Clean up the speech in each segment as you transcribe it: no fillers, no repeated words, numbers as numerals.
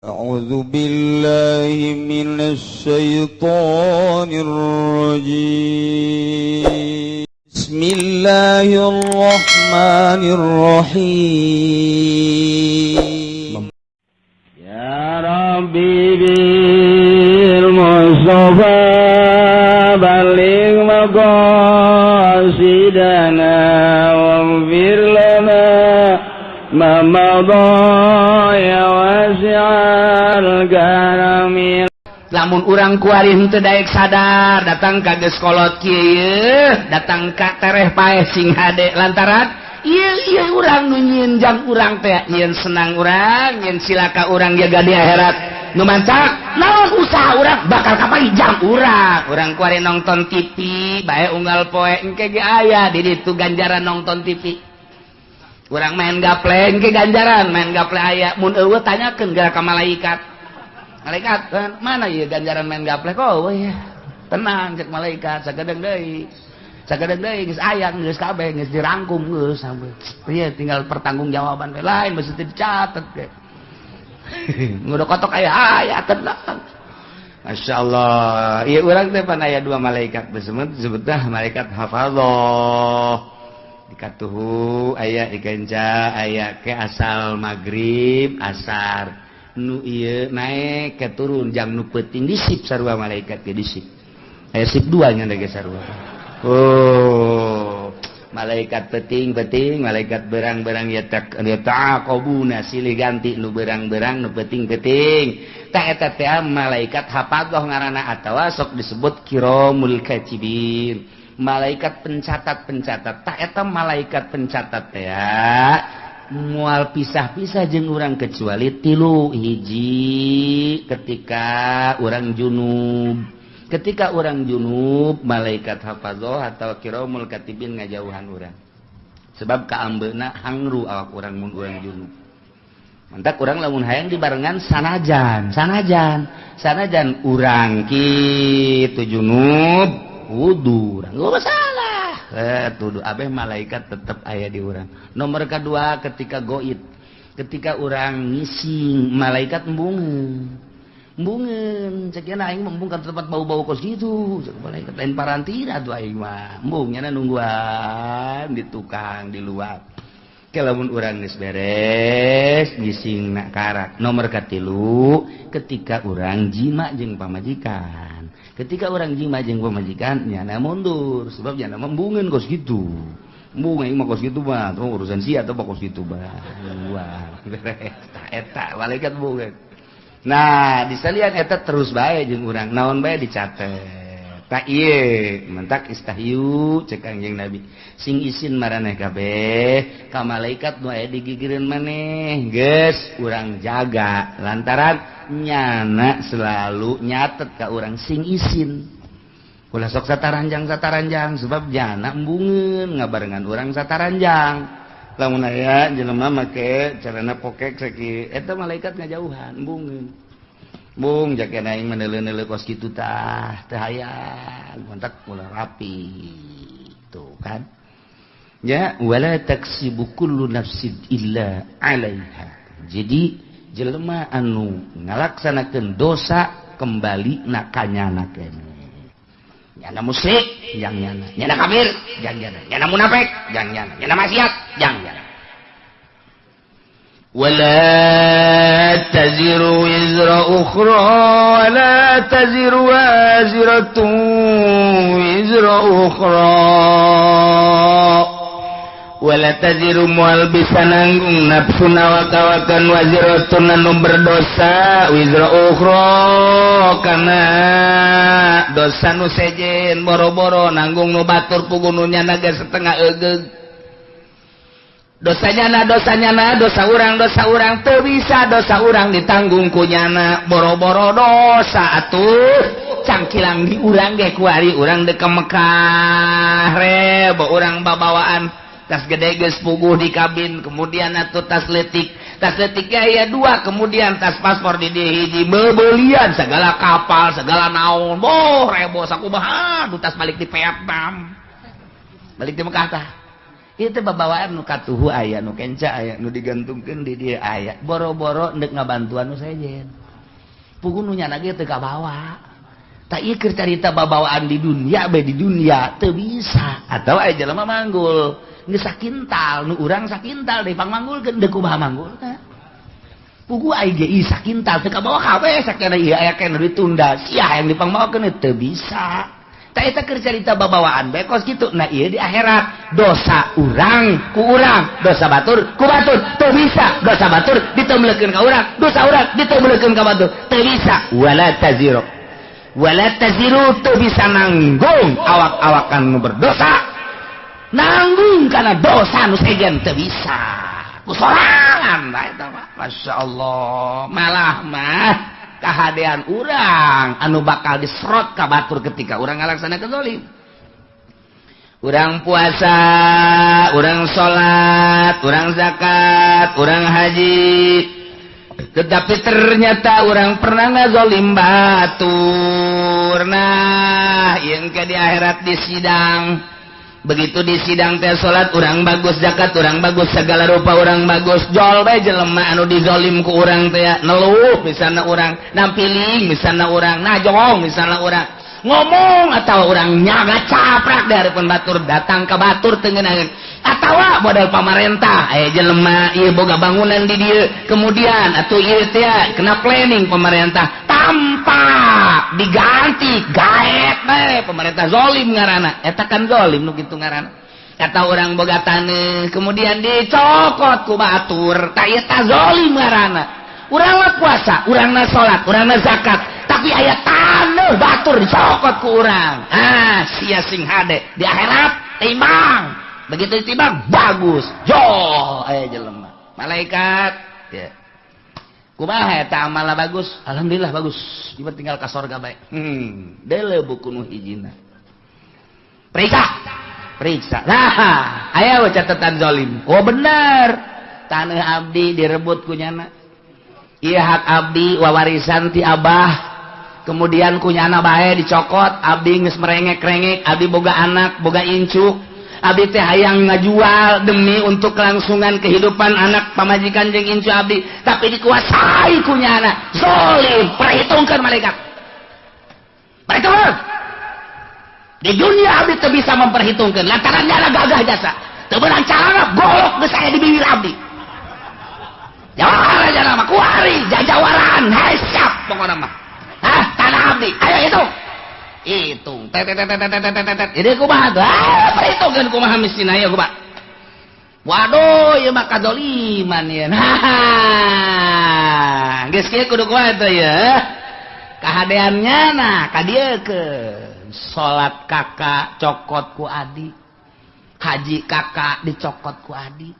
أعوذ بالله من الشيطان الرجيم. بسم الله الرحمن الرحيم. يا ربي بالمصطفى بلغ مقاصدنا واغفر لنا ما مضى يا واسع الكرم. Lamun urang kuari henteu daek sadar, datang ka geus kolot kieu, datang ka tereh paeh, sing hade, lantaran ieu ieu urang nu nyieun jang urang teh, nyieun senang urang, nyieun silaka urang jaga di akhirat. Nu mancak naon usaha urang bakal kapanggih jang urang. Urang kuari nonton TV bae unggal poe, engke ge aya di ditu ganjaran nonton TV. Urang main gaple, engke ganjaran main gaple aya. Mun eueuh, tanyakeun geura ka malaikat. "Malaikat, mana ya ganjaran main gaple? Kok eueuh ya?" "Tenang," cek malaikat, "sakedeung deui, sakedeung deui geus aya, geus kabeh geus dirangkum, geus sampe ieu tinggal pertanggungjawaban we." Lain mesti dicatet ge ngudah kotok aya aya. Tenang, Masya Allah. Iya, urang teh pan aya dua malaikat disebut disebutlah malaikat hafadzah dikatuhu aya dikenca aya ke asal maghrib asar nu ieu naik ke turun jam nu peuting disip sarua malaikat ke disip aya sip dua nya ge sarua. Oh, malaikat peting-peting, malaikat berang-berang ya tak ya taqabuna silih ganti nu berang-berang, nu peting-peting. Tah, eta teh malaikat hafadzah ngaranna atawa sok disebut kiramul katibin, malaikat pencatat-pencatat. Tah, eta malaikat pencatat teh mual pisah-pisah jeung urang kecuali tilu hiji: ketika urang junub. Ketika urang junub, malaikat hafazah atau kiramul katibin ngajauhan urang, sebab kaambeuna hangru awak urang mun urang junub. Mantak urang lamun hayang dibarengan, sanajan sanajan sanajan urang kitu junub, wudu urang masalah tuduh abeh malaikat tetap aya di urang. Nomor kedua, ketika goib, ketika urang ngising, malaikat embungeun embungeun. Cek aing embung ka tempat bau-bau kos gitu. Cek malaikat, lain parantina tuh aing mah embung, nyana nungguan di tukang di luar. Lamun urang geus beres ngising nak karak. Nomor katilu, ketika urang jima jeung pamajikan. Ketika urang jima jeung pamajikan, nyana mundur, sebab nyana embungeun kos gitu. Embung aing mah kos gitu mah tuh urusan sia atau kos gitu mah. Wah, beres eta malaikat embungeun. Nah, disalian eta terus bae jeung urang, naon bae dicatet. Tak ieu mentak istahyu cek Kangjeng Nabi, sing isin maraneh kabeh ka malaikat nu aya digigireun maneh. Geus urang jaga, lantaran nyana selalu nyatet ka urang. Sing isin, ulah sok sataranjang sataranjang, sebab jana embungeun ngabarengan urang sataranjang. Lamun aya jelema make celana pokek seki eta, malaikat ngajauhan, embungeun. Bung jak aing meneule-neule kos kitu tah teu hayang, mantak ulah rapi tuh kan ya. Wala taksibu kullu nafsin illa 'alaiha. Jadi jelema anu ngalaksanakeun dosa, kembali na kanyana keneh. Nyana musyrik jang nyana, nyana kafir jang nyana, nyana munafik jang nyana, nyana maksiat jang nyana. ولا تزر وزر أخرى ولا تزر وازرة وزر أخرى. ولا تزر moal bisa nanggung nafsun awak-awakan waziratun anu berdosa wizra ukhra kana dosa nu sejen, boro-boro nanggung nu batur, puguh nu nyana ge setengah egeug dosanya. Na dosanya, na dosa urang, dosa urang teu bisa dosa urang ditanggung ku nyana. Boro-boro dosa atuh cangkilang di urang ge. Kuari urang dek ke Mekah, rebo urang babawaan tas gede geus puguh di kabin, kemudian atuh tas letik, tas letik ya dua, kemudian tas paspor di hiji, bebelian segala kapal segala naon. Boh, rebo sakumaha. Aduh, tas balik di Vietnam, balik di Mekah tah. Itu babawaan nu katuhu aya, nu kenca aya, nu digantungkeun di dieu aya. Boro-boro ndek ngabantuan nu sejen. Puguh nu nyana ge teu kabawa. Tak ieu keur carita babawaan di dunia bae, di dunia teu bisa. Atau aya jelema manggul geus sakintal, nu urang sakintal deui pangmanggulkeun, deuk kumaha manggulna? Puguh aing ge ieu sakintal teu kabawa kabeh sakena ieu aya keneh ditunda. Sia yang dipangmawakeun teu bisa. Tak eta keur carita babawaan bae kos kitu. Nah, ieu di akhirat dosa urang ku urang, dosa batur ku batur, teu bisa dosa batur ditemblekeun ka urang, dosa urang ditemblekeun ka batur, teu bisa. Wala taziru. Wala taziru, teu bisa nanggung awak-awakan nu berdosa. Nanggung karena dosa nu sejen teu bisa. Ku sorangan bae eta mah. Masya Allah, malah mah kahadean urang anu bakal diserot ka batur ketika urang ngalaksanakeun zalim. Urang puasa, urang salat, urang zakat, urang haji. Tetapi ternyata urang pernah ngazolim batur. Nah, yang ke di akhirat di sidang. Begitu di sidang teh salat urang bagus, zakat urang bagus, segala rupa urang bagus. Jol bae jelema anu dizolim ku urang teh neluh misalna urang, nampiling misalna urang, najong misalna urang, ngomong atau urang nyaga caprak dari pun batur datang ke batur teu ngeunaheun. Atawa modal pamarentah aya jelema ieu boga bangunan di dieu, kemudian atuh ieu teh kena planning pemerintah tanpa diganti gaet bae pemerintah, zolim ngaranna eta kan, zolim nu kitu ngaranna. Kata orang boga taneuh kemudian dicokot ku batur, ta eta zolim ngaranna. Urang mah puasa, urang na salat, urang na zakat, tapi aya taneuh batur dicokot ku urang. Ah, sia sing hade di akhirat timbang. Begitu ditimbang bagus, jol aya jelema malaikat ya, kumaha eta amalna? Bagus, alhamdulillah bagus, ieu tinggal ka sorga bae. Deuleu buku nu hijina, periksa periksa. Nah, aya we catatan zalim. Oh, bener, tanah abdi direbut ku nyana. Ieu hak abdi, wawarisan ti abah, kemudian ku nyana bae dicokot. Abdi geus merengek-rengek, abdi boga anak, boga incu, abdi teh hayang ngajual demi untuk kelangsungan kehidupan anak, pamajikan jeung incu abdi, tapi dikuasai ku nyana. Zolim. Perhitungkan malaikat, perhitungkan. Di dunia abdi teu bisa memperhitungkan lantaran nyana gagah jasa teu beunang carana, golok geus aya di bibir abdi. Jawara jana mah kuari jajawaran hisap pokona mah. Hah, tanah abdi ayo hitung hitung, tet tet tet tet tet tet. Ini kumaha tuh? Ah, perhitungkeun kumaha mistina ya kumaha. Waduh, ieu mah kadzoliman ieu. Nah, geus kieu kudu kumaha teh ya? Kahadeannya nah ka dieu ke salat kakak cokot ku adi, haji kakak dicokot ku adi,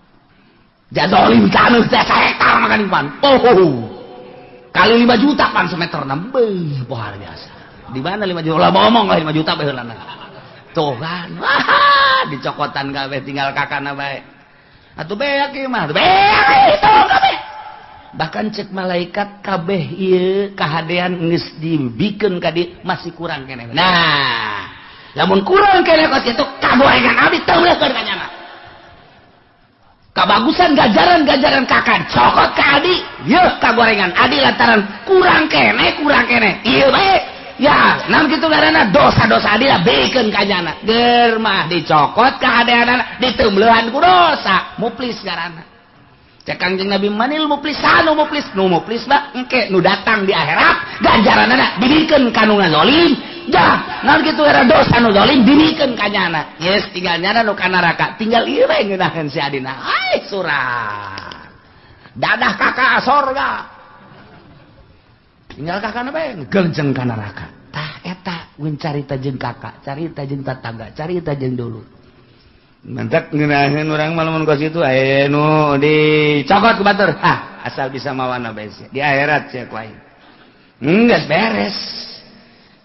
jazolim taneuh teh sahektar makan pan. Oh, kali 5 juta pan semeter beuh, luar biasa. Di mana 5 juta lah, ngomong lah 5 juta bae heulana. Tuh kan, wah, dicokotan kabeh, tinggal kakana bae. Atuh beak ieu mah, beak itu kabeh. Bahkan cek malaikat, kabeh ieu kahadean geus dibikeun ka dieu, masih kurang keneh. Nah, lamun kurang keneh kos kitu, kagorengan abdi teulekeun ka nyana. Kabagusan gajaran-gajaran kakak cokot ka adi, yeuh kagorengan adi lantaran kurang keneh, kurang keneh. Ieu bae. Ya, nam kitu ngaranna dosa-dosa adi lah bikeun ka nyana. Ger mah dicokot kahadeanana, diteumbeuhan ku dosa, muflis ngaranna. Cek Kangjeng Nabi, manil muflisanu muflis, nu muflis mah engke nu datang di akhirat ganjaranana dibikeun ka nu ngazolim. Dah, naon kitu era dosa nu zalim dibikeun ka nyana. Yes, tinggal nyana nu ka neraka, tinggal ieu we ngeunaheun si adina. Ai surat. Dadah kakak sorga. Tinggal kakakna bae geunjeng ka neraka. Tah eta mun carita jeung kakak, carita jeung tetangga, carita jeung dulu. Mantak ngeunaheun urang mah lamun kos kitu aya nu dicokot ku batur. Ah, asal bisa mawana bae sia. Di akhirat sia ku aing. Geus beres.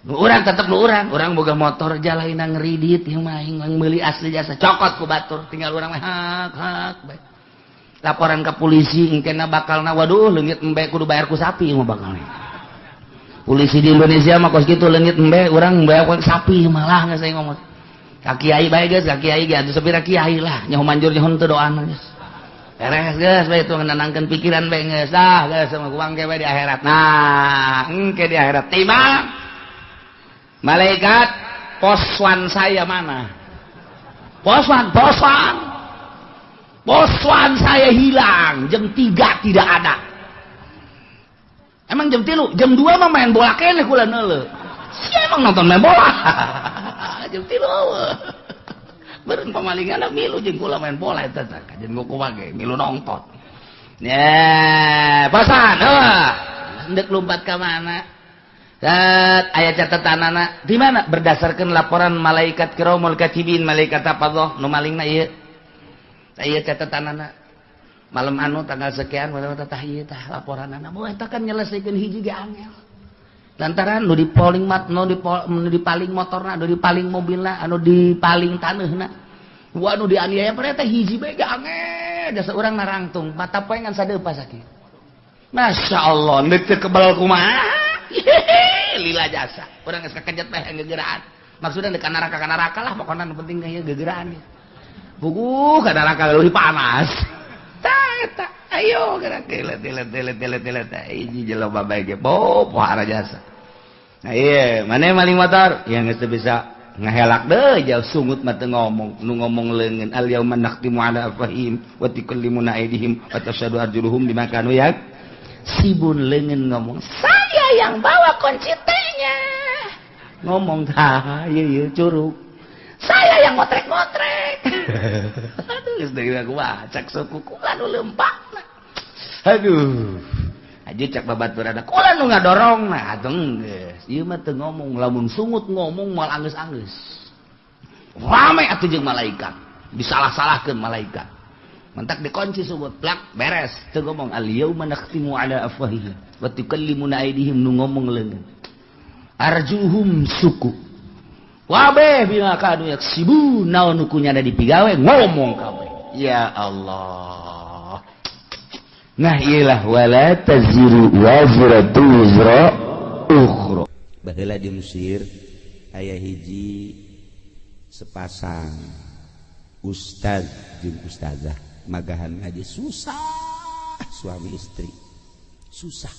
Nu urang tetep nu urang, urang boga motor jalaina ngeridit ieu mah aing meuli asli jasa cokot ku batur, tinggal urang mah hak hak bae. Laporan ke polisi engkena bakalna, waduh, leungit embe kudu bayar ku sapi mah bakalna. Polisi di Indonesia mah kos kitu, leungit embe urang bayar ku sapi malah geus saya ngomong. Ka kiai bae geus, ka kiai ge atuh sapira kiai lah, nyaho manjur nyaho teu doana geus. Beres geus bae itu nenangkeun pikiran bae geus. Ah, geus sama kuang ke bae di akhirat. Nah, engke di akhirat timbang malaikat, poswan saya mana? Poswan, poswan. Poswan saya hilang, jam 3 tidak ada. Emang jam 3, jam 2 mah main bola keneh kula neuleu. Sia emang nonton main bola. Jam 3 bareng pamalingan milu jeung kula main bola eta tah kajian kumaha ge milu nonton. Ya, pasan, heuh. Ndek lompat ka mana? Tat, aya catatanana di mana? Berdasarkan laporan malaikat kiramul katibin, malaikat hafadzah nu malingna ieu. Ieu catatanana. Malam anu tanggal sekian, tah ieu tah laporanana. Moh eta kan nyelesaikeun hiji ge angel. Lantaran nu dipaling mat, nu dipaling motorna, nu dipaling mobilna, anu dipaling taneuhna. Wah, nu dianiaya pada teh hiji bae ge angel, jasa urang narangtung, mata poe ngan sadeupa sakieu. Masya Allah, ndek teu kebal kumaha? Lila jasa. Urang geus kakejet bae gegeraan. Maksudna dek ka neraka lah pokona nu penting ieu gegeraan. Buku ka neraka leuwih panas. Tah eta, ayo gerak telet telet telet telet telet hiji jelema bae ge bo pohara jasa. Nah iya, mana maling motor yang geus bisa ngahelak deh jauh sungut mah teu ngomong, nu ngomong leungeun. Al yauma nakhtimu ala afwahihim wa tukallimuna aydihim wa tashhadu arjuluhum bima kanu yak sibun. Leungeun ngomong, saya yang bawa kunci T-nya, ngomong tah ieu ieu curug, saya yang ngotrek-ngotrek. Aduh, geus deui aku cak suku kula nu leumpakna. Aduh, aja cak babatur ada kula nu ngadorong. Nah, atuh geus ieu mah teu ngomong, lamun sungut ngomong moal anggeus-anggeus. Rame atuh jeung malaikat, disalah-salahkeun malaikat. Mentak dikunci sungut plak beres teu ngomong. Al yauma nakhtimu ala afwahihim wa tukallimuna aydihim, nu ngomong leungeun, arjuhum suku wabeh bima kanu yaksibun, naon nu kunyana dipigawe ngomong kabeh. Ya Allah. Nah, iyalah wala taziru waziratu wizra ukhra. Baheula di Mesir aya hiji sepasang ustaz jeung ustazah magahan ngaji susah, suami istri susah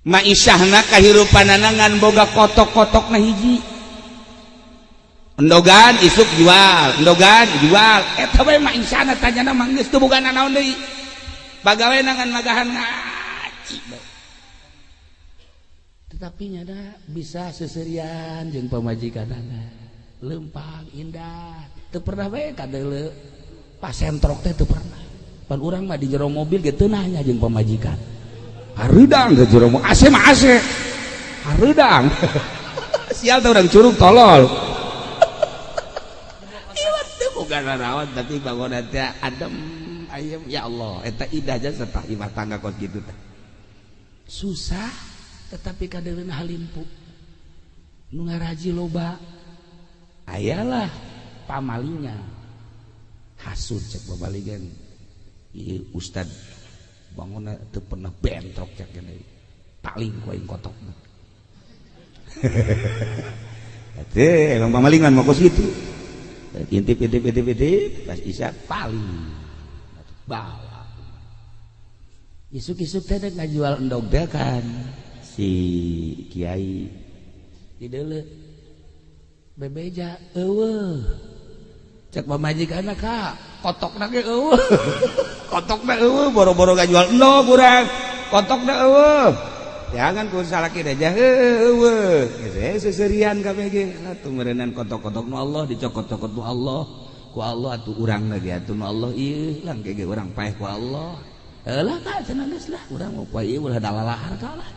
ma'isyahna, kahirupanana ngan boga kotok-kotokna hiji, endogan isuk jual, endogan jual, eta bae ma'isyahna. Tanyana mah geus teu boga naon deui, pagawe ngan magahan ngaji bae. Tetapi nyada bisa seserian jeung pamajikanana, lempang indah, teu pernah bae kadeuleu pasentrok teh teu pernah. Pan urang mah di jero mobil ge teu nanya jeung pamajikan, hareudang ke jero AC mah AC hareudang. Sial teh urang curug tolol. Iwat teu boga nanaon, tapi bangunan teh adem ayem. Ya Allah, eta indah jasa tah imah tangga kos kitu teh. Susah tetapi kadeuleuna halimpu, nu ngaraji loba. Ayalah pamalingan hasud, cek babaligan ieu ustad bangunna teu pernah bentrok, cek gini paling ku aing kotokna. Teh emang pamalingan mah kos kitu. Intip intip intip intip, pas isya paling bawa. Isuk-isuk teh dek ngajual endog teh kan si kiai dideuleu bebeja eueuh. Cek pamajikanna, ka kotokna ge eueuh, kotokna eueuh, boro-boro ngajual endog urang, kotokna eueuh. Jangan ku salaki aja eueuh geus seserian kabeh ge atuh meureunan kotok-kotok nu Allah dicokot-cokot nu Allah ku Allah atuh urang ge atuh nu Allah ieu lang ge urang paeh ku Allah. Lah ka cenah geus lah urang mau poe ieu ulah dalalahar ka lah.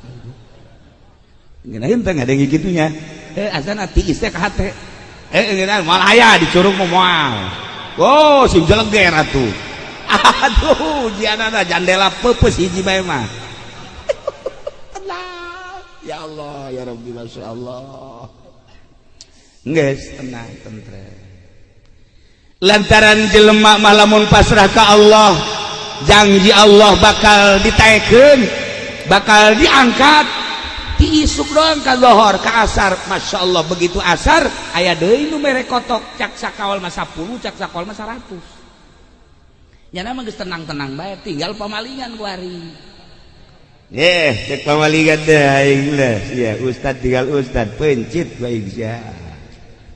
Ngeunaheun teh ngadenge kitunya. Eh, asana tiis teh ka hate. Eh, ngeunaheun moal aya dicurug mah moal. Oh, sing jeleger atuh. Aduh, ujianana jandela peupeus hiji bae mah. Tenang. Ya Allah, ya Rabbi, Masya Allah. Geus tenang tentrem. Lantaran jelema mah lamun pasrah ka Allah, janji Allah bakal ditaekeun, bakal diangkat. Ti isuk doang ka lohor ka asar, Masya Allah, begitu asar aya deui nu mere kotok, cak sakawal mah 10, cak sakawal mah 100. Nyana mah geus tenang-tenang bae, tinggal pamalingan ku ari. Eh, cek pamalingan deh aing lah. Ya, ustad tinggal ustad pencit bae sia.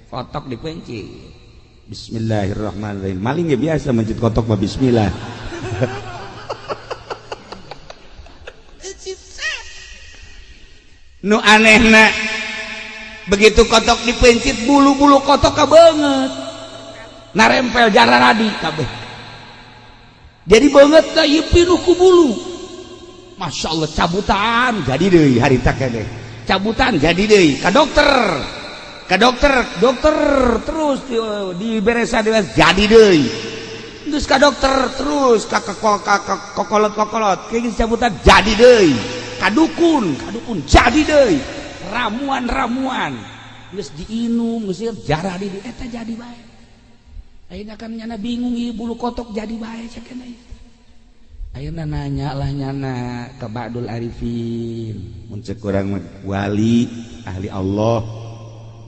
Kotok dipencit. Bismillahirrahmanirrahim. Maling ya biasa mencit kotok mah bismillah. Nu anehna begitu kotok dipencit bulu-bulu kotok kabeungeut. Narempel jararadi kabeh. Jadi banget ka ieu pinuh ku bulu. Masya Allah, cabutan jadi deui harita keneh. Cabutan jadi deui ka dokter. Ka dokter, dokter terus diberesa jadi deui. Terus ka dokter terus ka kokolot-kokolot kayak gitu cabutan jadi deui. Ka dukun, ka dukun jadi deui. Ramuan-ramuan geus diinum geus jarah di eta jadi bae. Ayeuna kan nyana bingung ieu bulu kotok jadi bae cek keneh. Ayeuna nanya lah nyana ka Ba'dul Arifin. Mun cek urang wali ahli Allah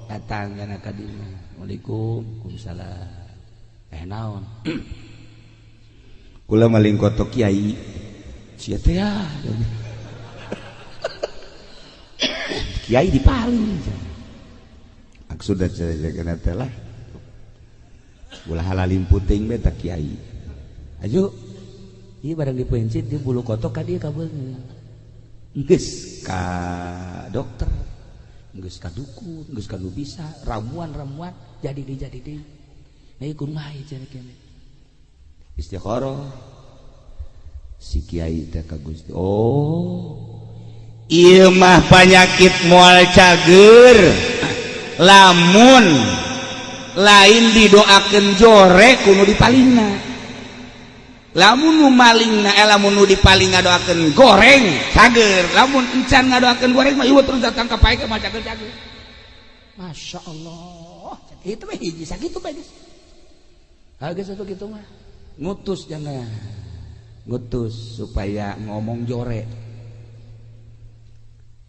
datang nyana ka dieu. Assalamualaikum, waalaikumsalam. Eh naon? Kula maling kotok kiai. Sia teh ya. Kiai dipaling. Maksudna cenah teh lah. Ulah halalim puting bae tah kiai. Aju. Ieu barang dipencit di bulu kotok ka dieu kabeungeut. Geus ka dokter, geus ka dukun, geus ka nu bisa, ramuan-ramuan jadi deui jadi deui. Nah ieu kumaha ieu cenah kene? Istikharah. Si kiai teh ka Gusti. Oh. Ieu mah panyakit moal cager. Lamun lain didoakeun jore kudu dipalingna. Lamun nu malingna lamun nu dipaling ngadoakeun goreng cager, lamun encan ngadoakeun goreng mah ieu terus datang ka pae mah cager cager. Masya Allah, itu mah hiji sakitu bae geus. Ha geus atuh kitu mah. Ngutus jangan. Ngutus supaya ngomong jore.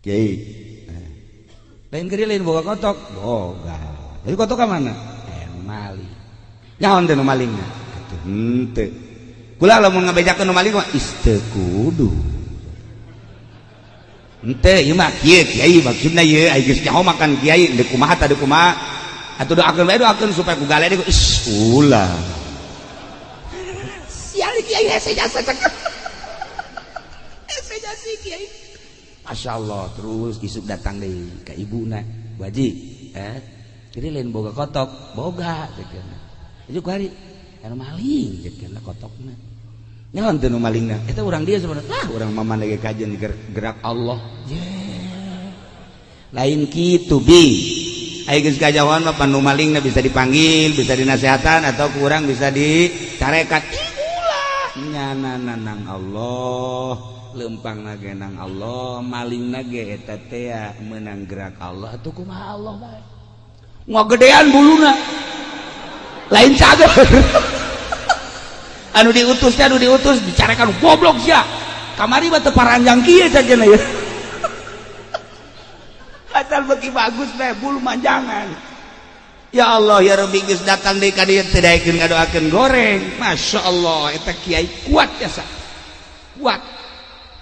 Kiai. Lain gede lain boga kotok, boga. Jadi kotok ka mana? Maling. Nyaon teh nu malingna? Atuh henteu. Kula lamun ngabejakeun nu maling mah is teu kudu. Henteu ieu mah kieu kiai maksudna ieu ai geus nyaho makan kiai deuk kumaha tah deuk kumaha. Atuh doakeun bae doakeun supaya ku gale deui is ulah. Sial kiai hese jasa cek. Hese jasa kiai. Masya Allah, terus isuk datang deui ka ibuna, Bu Haji, jadi lain boga kotok, boga cek cenah. Itu ku hari anu maling cek cenah kotokna. Nyaon teh nu malingna? Eta urang dia sebenarnya. Lah urang mah maneh ge kajen gerak Allah. Yeah. Lain kitu bi. Ai geus kajahoan mah pan nu malingna bisa dipanggil, bisa dinasehatan atau kurang bisa dicarekan. Ulah nyana nang Allah. Lempang nage nang Allah, maling nage eta teh menang gerak Allah atuh kumaha Allah bae. Ngagedean buluna. Lain cager. Anu diutus teh anu diutus dicarekan goblok sia. Kamari mah teu paranjang kieu cenah ya. Asal beuki bagus bae bulu manjangan. Ya Allah ya Rabbi geus datang deui ka dieu teu daekeun ngadoakeun goreng. Masya Allah eta kiai kuat jasa. Kuat.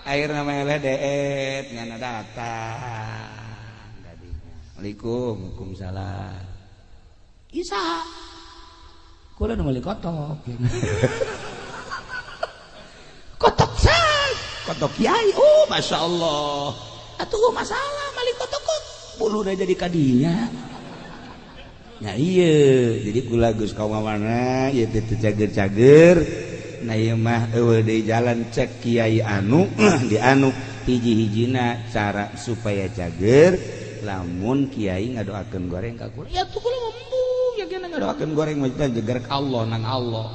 Akhirna meleh deet ngana datang. Assalamualaikum, waalaikumsalam. Isa. Kula nu meuli kotok. Kotok sah. Kotok kiai. Oh, Masya Allah. Atuh masalah mali kotok kok. Buluna jadi kadinya. Ya iya, jadi kula geus kaumana ieu teh teu cager-cager. Nah ieu mah eueuh deui jalan cek kiai anu di anu hiji-hijina cara supaya cager lamun kiai ngadoakeun goreng ka kula. Ya tuh kula embung ya kena ngadoakeun goreng mah jeger ka Allah nang Allah.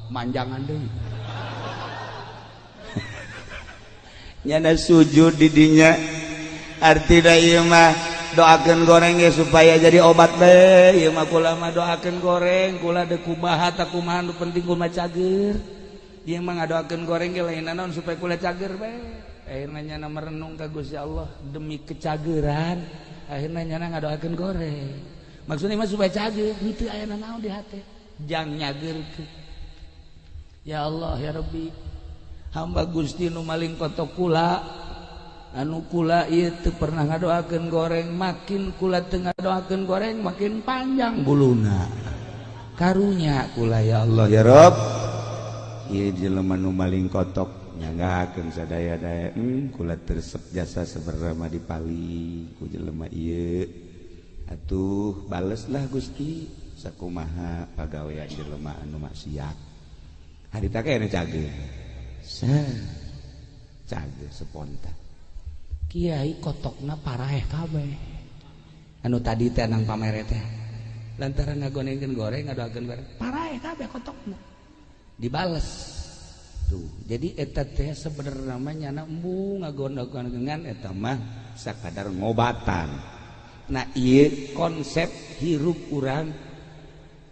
Manjangan deui. Nyana sujud di dinya artina ieu mah doakeun goreng ge supaya jadi obat bae. Ieu mah kula mah doakeun goreng kula deuk kumaha ta kumaha nu penting kula cager. Ieu mah ngadoakeun goreng ge lain naon supaya kula cager bae. Akhirna nyana merenung ka Gusti Allah demi kecageran, akhirna nyana ngadoakeun goreng. Maksudnya mah supaya cager, henteu aya naon di hate. Jang nyageurkeun. Ya Allah ya Rabbi, hamba Gusti nu maling kotok kula, anu kula ieu teu pernah ngadoakeun goreng, makin kula teu ngadoakeun goreng makin panjang buluna. Karunya kula ya Allah ya Rabb. Ieu jelema nu maling kotok nyanggakeun sadaya-daya, kula tersep jasa seberapa dipali ku jelema ieu. Atuh baleslah Gusti sakumaha pagawean jelema anu maksiat. Harita kene cager. Cager spontan. Kiai kotokna paraeh kabeh. Anu tadi teh nang pamere teh. Lantaran ngagonengkeun goreng ngadoakeun goreng, paraeh kabeh kotokna. Dibales. Tuh, jadi eta teh sebenarnya nyana embung ngagonengkeun eta mah sakadar ngobatan. Nah, ieu konsep hirup urang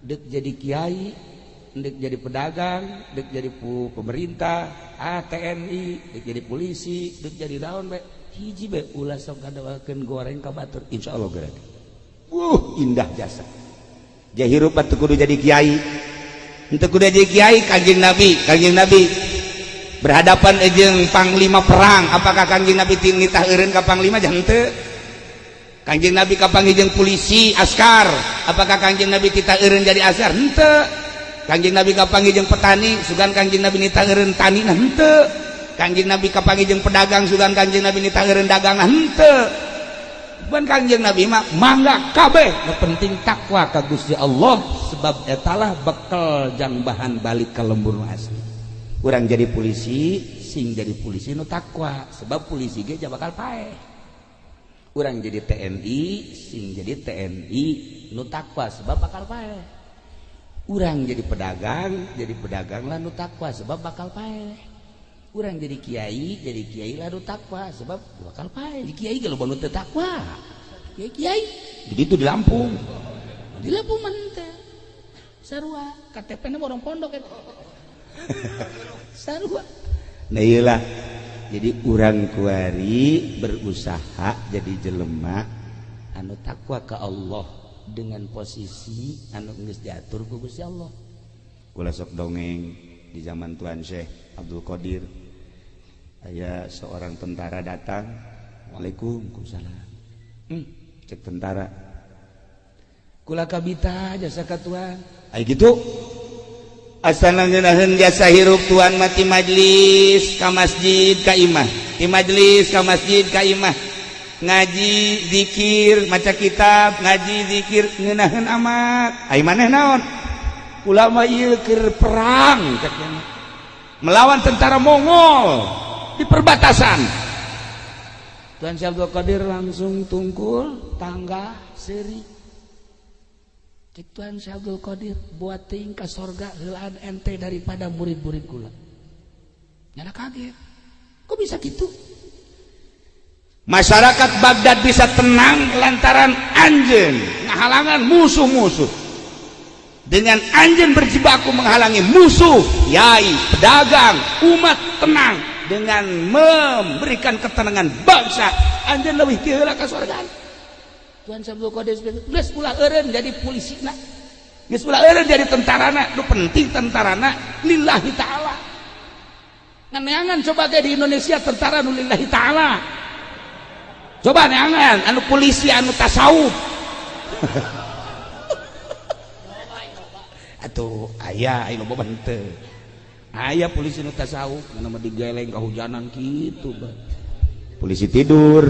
deuk jadi kiai, dek jadi pedagang, dek jadi pemerintah, TNI, dek jadi polisi, dek jadi daun bae. Hiji bae ulah sok ngadoakeun goreng ka batur, insyaallah geura. Indah jasa. Ja hirup teu kudu jadi kiai. Henteu kudu jadi kiai Kanjeng Nabi berhadapan jeung panglima perang, apakah Kanjeng Nabi nitah eureun ka panglima jangan henteu? Kanjeng Nabi kapanggih jeung polisi askar, apakah Kanjeng Nabi titah eureun jadi askar? Henteu. Kanjeng Nabi kapanggih jeung petani, sugan Kanjeng Nabi nitah eureun tani, nah henteu. Kanjeng Nabi kapanggih jeung pedagang, sugan Kanjeng Nabi nitah eureun dagang, nah henteu. Bukan Kanjeng Nabi mah mangga kabeh, nu penting takwa ka Gusti Allah sebab etalah bekal jang bahan balik ka lembur nu asli. Urang jadi polisi, sing jadi polisi nu takwa sebab polisi ge bakal paeh. Urang jadi TNI, sing jadi TNI nu takwa sebab bakal paeh. Urang jadi pedagang lah nu takwa sebab bakal paeh. Urang jadi kiai lah nu takwa sebab bakal paeh. Di kiai ge loba nu teu takwa. Kiai begitu di Lampung. Di Lampung mah henteu. Sarua KTP-na orang pondok eta. Sarua. Nah iyalah. Jadi urang kuari berusaha jadi jelema anu takwa ka Allah dengan posisi anu geus diatur ku Gusti Allah. Kula sok dongeng di zaman Tuan Syekh Abdul Qadir. Aya seorang tentara datang, waalaikumsalam. Cek tentara. Kula kabita jasa ka tuan. Ai gitu. Asal ngeunaheun jasa hirup tuan mati majlis ka masjid ka imah. Di majlis ka masjid ka imah. Ngaji zikir maca kitab, ngaji zikir ngeunaheun amat. Ai maneh naon? Kula mah ieu keur perang cek melawan tentara Mongol di perbatasan. Tuan Syekh Abdul Qadir langsung tungkul tangga seuri. Cek Tuan Syekh Abdul Qadir buat teuing ka sorga heulaan ente daripada murid-murid kula. Nyana kaget. Kok bisa gitu? Masyarakat Baghdad bisa tenang lantaran anjeun ngahalangan musuh-musuh. Dengan anjeun berjibaku menghalangi musuh, yai, pedagang, umat tenang dengan memberikan ketenangan bangsa. Anjeun leuwih ti heula ka sorga. Tuan Syekh Abdul Qadir geus ulah eureun jadi polisina. Geus ulah eureun jadi tentarana, nu penting tentarana lillahi ta'ala. Nganeangan coba ge di Indonesia tentara nu lillahi ta'ala. Coba neangan anu polisi anu tasawuf. Atuh aya aya loba henteu. Aya polisi nu tasawuf mana mah digeleng kahujanan kitu bah. Polisi tidur.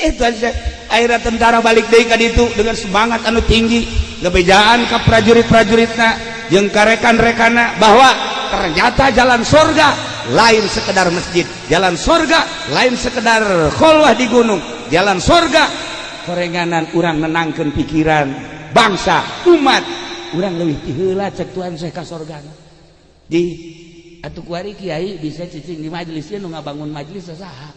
Itu aja. Akhirnya tentara balik deui ka ditu dengan semangat anu tinggi, ngebejaan ka prajurit-prajuritna jeung ka rekan-rekanna bahwa ternyata jalan surga lain sekedar masjid, jalan surga lain sekedar kholwah di gunung, jalan surga korenganan urang menangkeun pikiran bangsa umat urang leuwih ti heula cek Tuhan Syekh ka sorgana. Di atuh kuari kiai bisa cicing di majelis nu ngabangun majelis saha?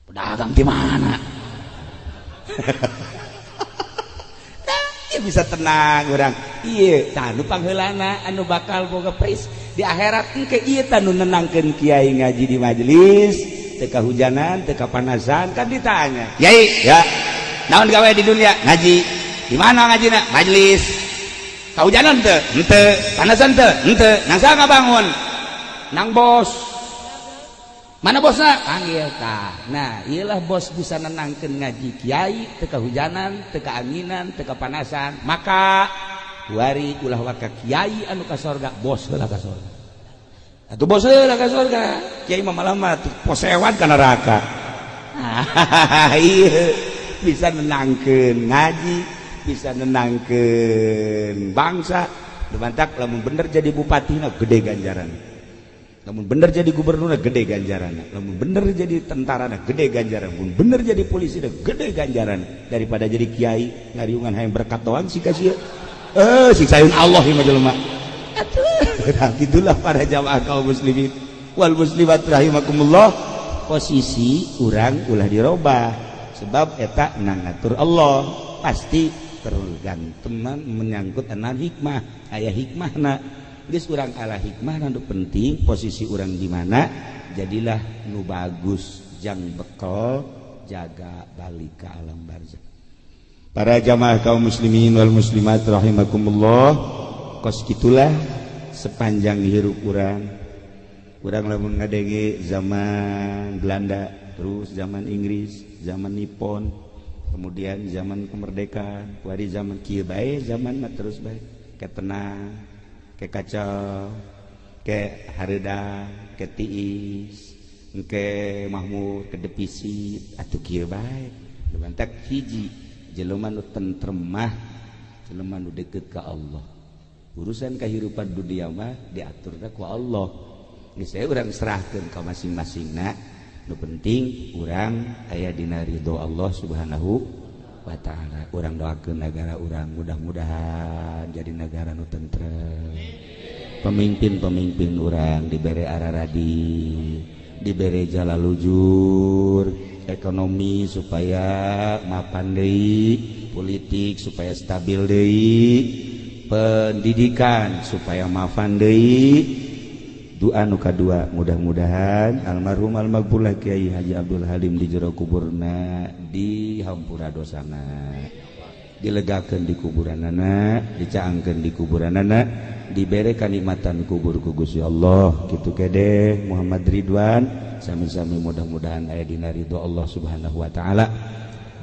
Pedagang di mana? Nah, Bisa tenang urang. Ieu tah nu pangheulana anu bakal boga pris di akhirat engke. Ieu tah nu nenangkeun kiai ngaji di majelis, teu kahujanan, teu kapanasan. Kan ditanya, "Kiai, ya naon gawe di dunia?" "Ngaji." "Di mana ngajina?" "Majelis." "Kahujanan teu?" "Henteu." "Panasan teu?" "Henteu." "Nang saha ngabangun?" "Nang bos." "Mana bosna? Panggil." Tah, nah iyalah bos bisa nenangkeun ngaji kiai, teu kahujanan, teu kaanginan, teu kapanasan. Maka kuari ulah waka kiai anu ka sorga, bos heula ka sorga. Atuh bos heula ka sorga, kiai mah malah mah posewan ka neraka. Iya, bisa nenangkeun ngaji, bisa nenangkeun bangsa. Mantak lamun bener jadi bupati na gede ganjaran, lamun bener jadi gubernur gede ganjaran, lamun bener jadi tentara gede ganjaran, lamun bener jadi polisi gede ganjaran daripada jadi kiai ngariungan hayang berkat doang sih kasih eh siksaeun Allah ieu mah jelema. Atuh, nah, gitulah para jamaah kaum muslimin wal muslimat rahimakumullah. Posisi urang ulah dirobah, sebab eta nang ngatur Allah. Pasti tergantung menyangkut enan hikmah, aya hikmahna. Geus urang ala hikmah. Nu penting posisi urang di mana, jadilah nu bagus jang bekal jaga balik ke alam barzah. Para jamaah kaum muslimin wal muslimat rahimakumullah, kos gitulah sepanjang hirup urang. Urang lamun ngadenge zaman Belanda, terus zaman Inggris, zaman Nippon, kemudian zaman kemerdekaan, kuari zaman kieu bae, zaman mah terus bae ke tenang, ke kacau, ke hareudang, ke tiis, ke mahmur, ke defisit. Atuh kieu bae. Mantak hiji jelema nu tentrem mah jelema nu deket ka Allah. Urusan kehidupan dunia mah diaturna ku Allah. Geus saya urang serahkeun ka masing-masingna. Nu penting urang aya dina ridho Allah Subhanahu wa ta'ala. Urang doakeun negara urang, mudah-mudahan jadi negara nu tentrem, pemimpin-pemimpin urang dibere araradi, dibere jalalujur, ekonomi supaya mapan deui, politik supaya stabil deui, pendidikan supaya mapan deui. Doa nu kadua, mudah-mudahan almarhum almaghfurlah Kiai Haji Abdul Halim di jero kuburna dihampura dosana, dilegakeun di kuburanana, dicaangkeun di kuburanana, dibere kanikmatan kubur ku Gusti Allah. Kitu kede Muhammad Ridwan, sami-sami mudah-mudahan aya dina ridho Allah Subhanahu wa taala.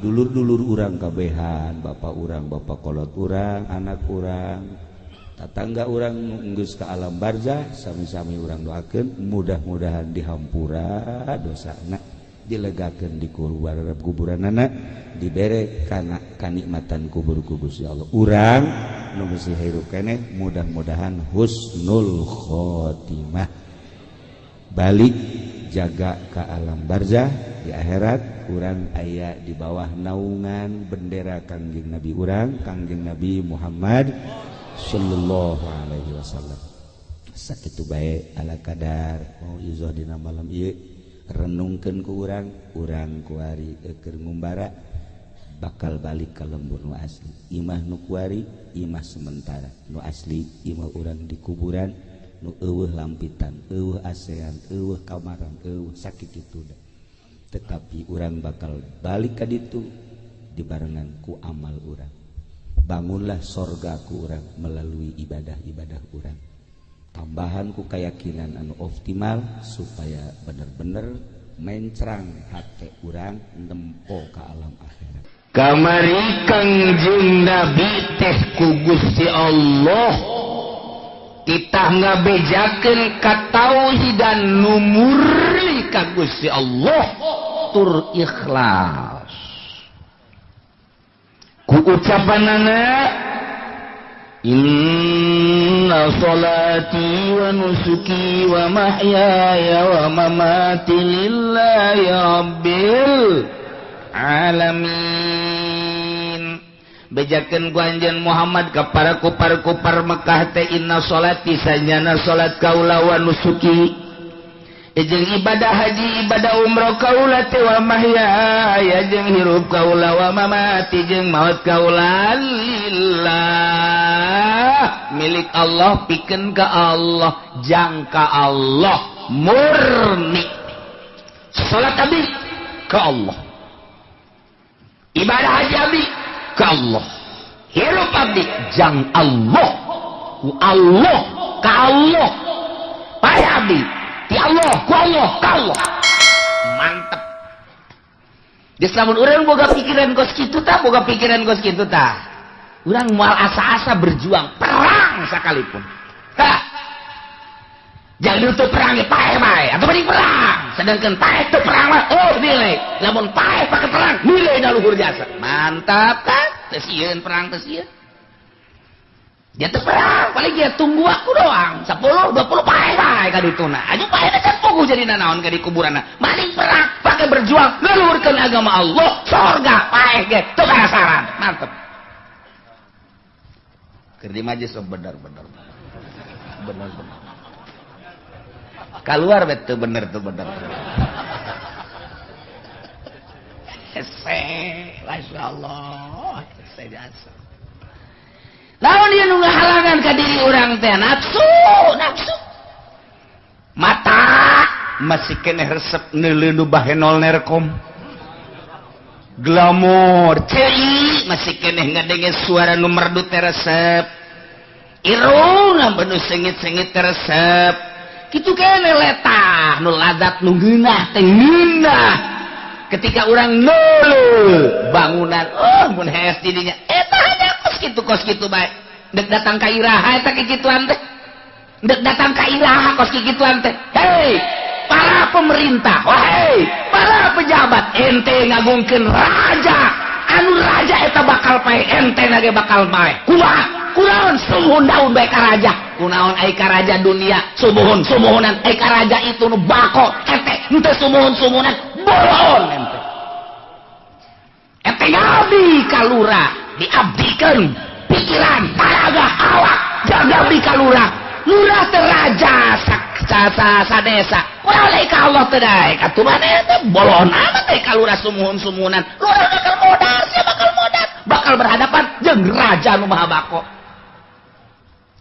Dulur-dulur urang kabehan, bapak urang, bapak kolot urang, anak urang, tatangga urang geus ka alam barzah, sami-sami urang doakeun mudah-mudahan dihampura dosana, dilegakeun di kuburanana, dibere kana kanikmatan kubur ku Gusti Allah. Urang nu masih hirup keneh mudah-mudahan husnul khotimah, balik jaga ke alam barzah, di akhirat urang aya di bawah naungan bendera Kangjeng Nabi urang, Kangjeng Nabi Muhammad sallallahu alaihi wasallam. Sakitu bae ala kadar mauizah dina malam ieu. Renungkeun ku urang. Urang kuari keur ngumbara, bakal balik ka lembur nu asli. Imah nu kuari imah sementara, nu asli imah urang di kuburan, nu eueuh lampitan, eueuh asean, eueuh kamaran, eueuh sakit itu. Tetapi urang bakal balik ka ditu dibarengan ku amal urang. Bangunlah sorga ku urang melalui ibadah-ibadah urang, tambahan ku keyakinan anu optimal supaya bener-bener mencrang hati urang nempo ke alam akhirat. Kamari Kangjeng Nabi teh ku Gusti Allah kita ngabejakeun katauhidan nu murni ka Gusti Allah tur ikhlas ku ucapanana, "Inna salati wa nusuki wa mahyaya wa mamati lillahi rabbil alamin." Bejakeun ku anjeun Muhammad ka para kupar-kupar Mekah teh, "Inna salati, sanyana salat kaula, wa nusuki Jeung ibadah haji, ibadah umroh kaula teh, wa mahyaya, jeung hirup kaula, wa mamati, jeung maut kaula, lillah, milik Allah, pikeun ka Allah, jangka Allah murni. Salat abdi ka Allah, ibadah haji abdi ka Allah, hirup abdi jang Allah, ku Allah, ka Allah, paeh abdi ti Allah, ku Allah, ka Allah. Mantep. Geus, lamun urang boga pikiran kos kitu tah, boga pikiran kos kitu tah, urang moal asa-asa berjuang perang sekalipun. Hah, jangan untuk perang ya paeh bae atau mending perang, sedangkan paeh teu perang mah oh nilai. Lamun paeh pakai perang, nilai da luhur jasa. Mantap kan? Teu sieun perang, teu sieun dia teu perang. Paling dia tunggu aku doang 10 20, paeh bae ka dituna aju paeh teh can puguh jadi nanaon ka di kuburanna. Maling perang pakai berjuang ngeluhurkeun agama Allah, sorga paeh ge teu karasaran. Mantep. Keur di majlis, oh, bener bener bener bener, keluar betul bener tuh, bener. Hese, Masya Allah, hese jasa. Lawan dia nu ngahalangan ka diri urang teh nafsu, nafsu. Mata masih keneh resep neuleuh nu bahenol nerkom. Glamor, ceri masih keneh ngadenge suara nu merdu teh resep. Irung nu sengit-sengit teh resep. Kitu keneh letah nu ladat nu ngeunah teh ngeunah. Ketika orang neuleuh bangunan, oh mun hees didinya eta hanya kos kitu, kos kitu bae. Dek datang ka iraha eta kikituan teh? Dek datang ka iraha kos kikituan teh? Hei para pemerintah, wahai para pejabat, ente ngagungkeun raja anu raja eta bakal paeh, ente nage bakal paeh. Kumaha? Kunaon sumuhun daun bae ka raja? Kunaon ai ka raja dunia sumuhun sumuhunan, ai ka raja itu nu bako ente henteu sumuhun sumuhunan? Bolon ente. Ente ngabdi ka lurah, diabdikeun pikiran, taraga, awak, jaga abdi ka lurah. Lurah teh raja sa sa sa desa. Kunaon ai ka Allah teh daek atuh? Maneh teh bolon amat teh ka lurah sumuhun sumuhunan. Lurah bakal modar, sia bakal modar, bakal berhadapan jeung raja nu maha bako.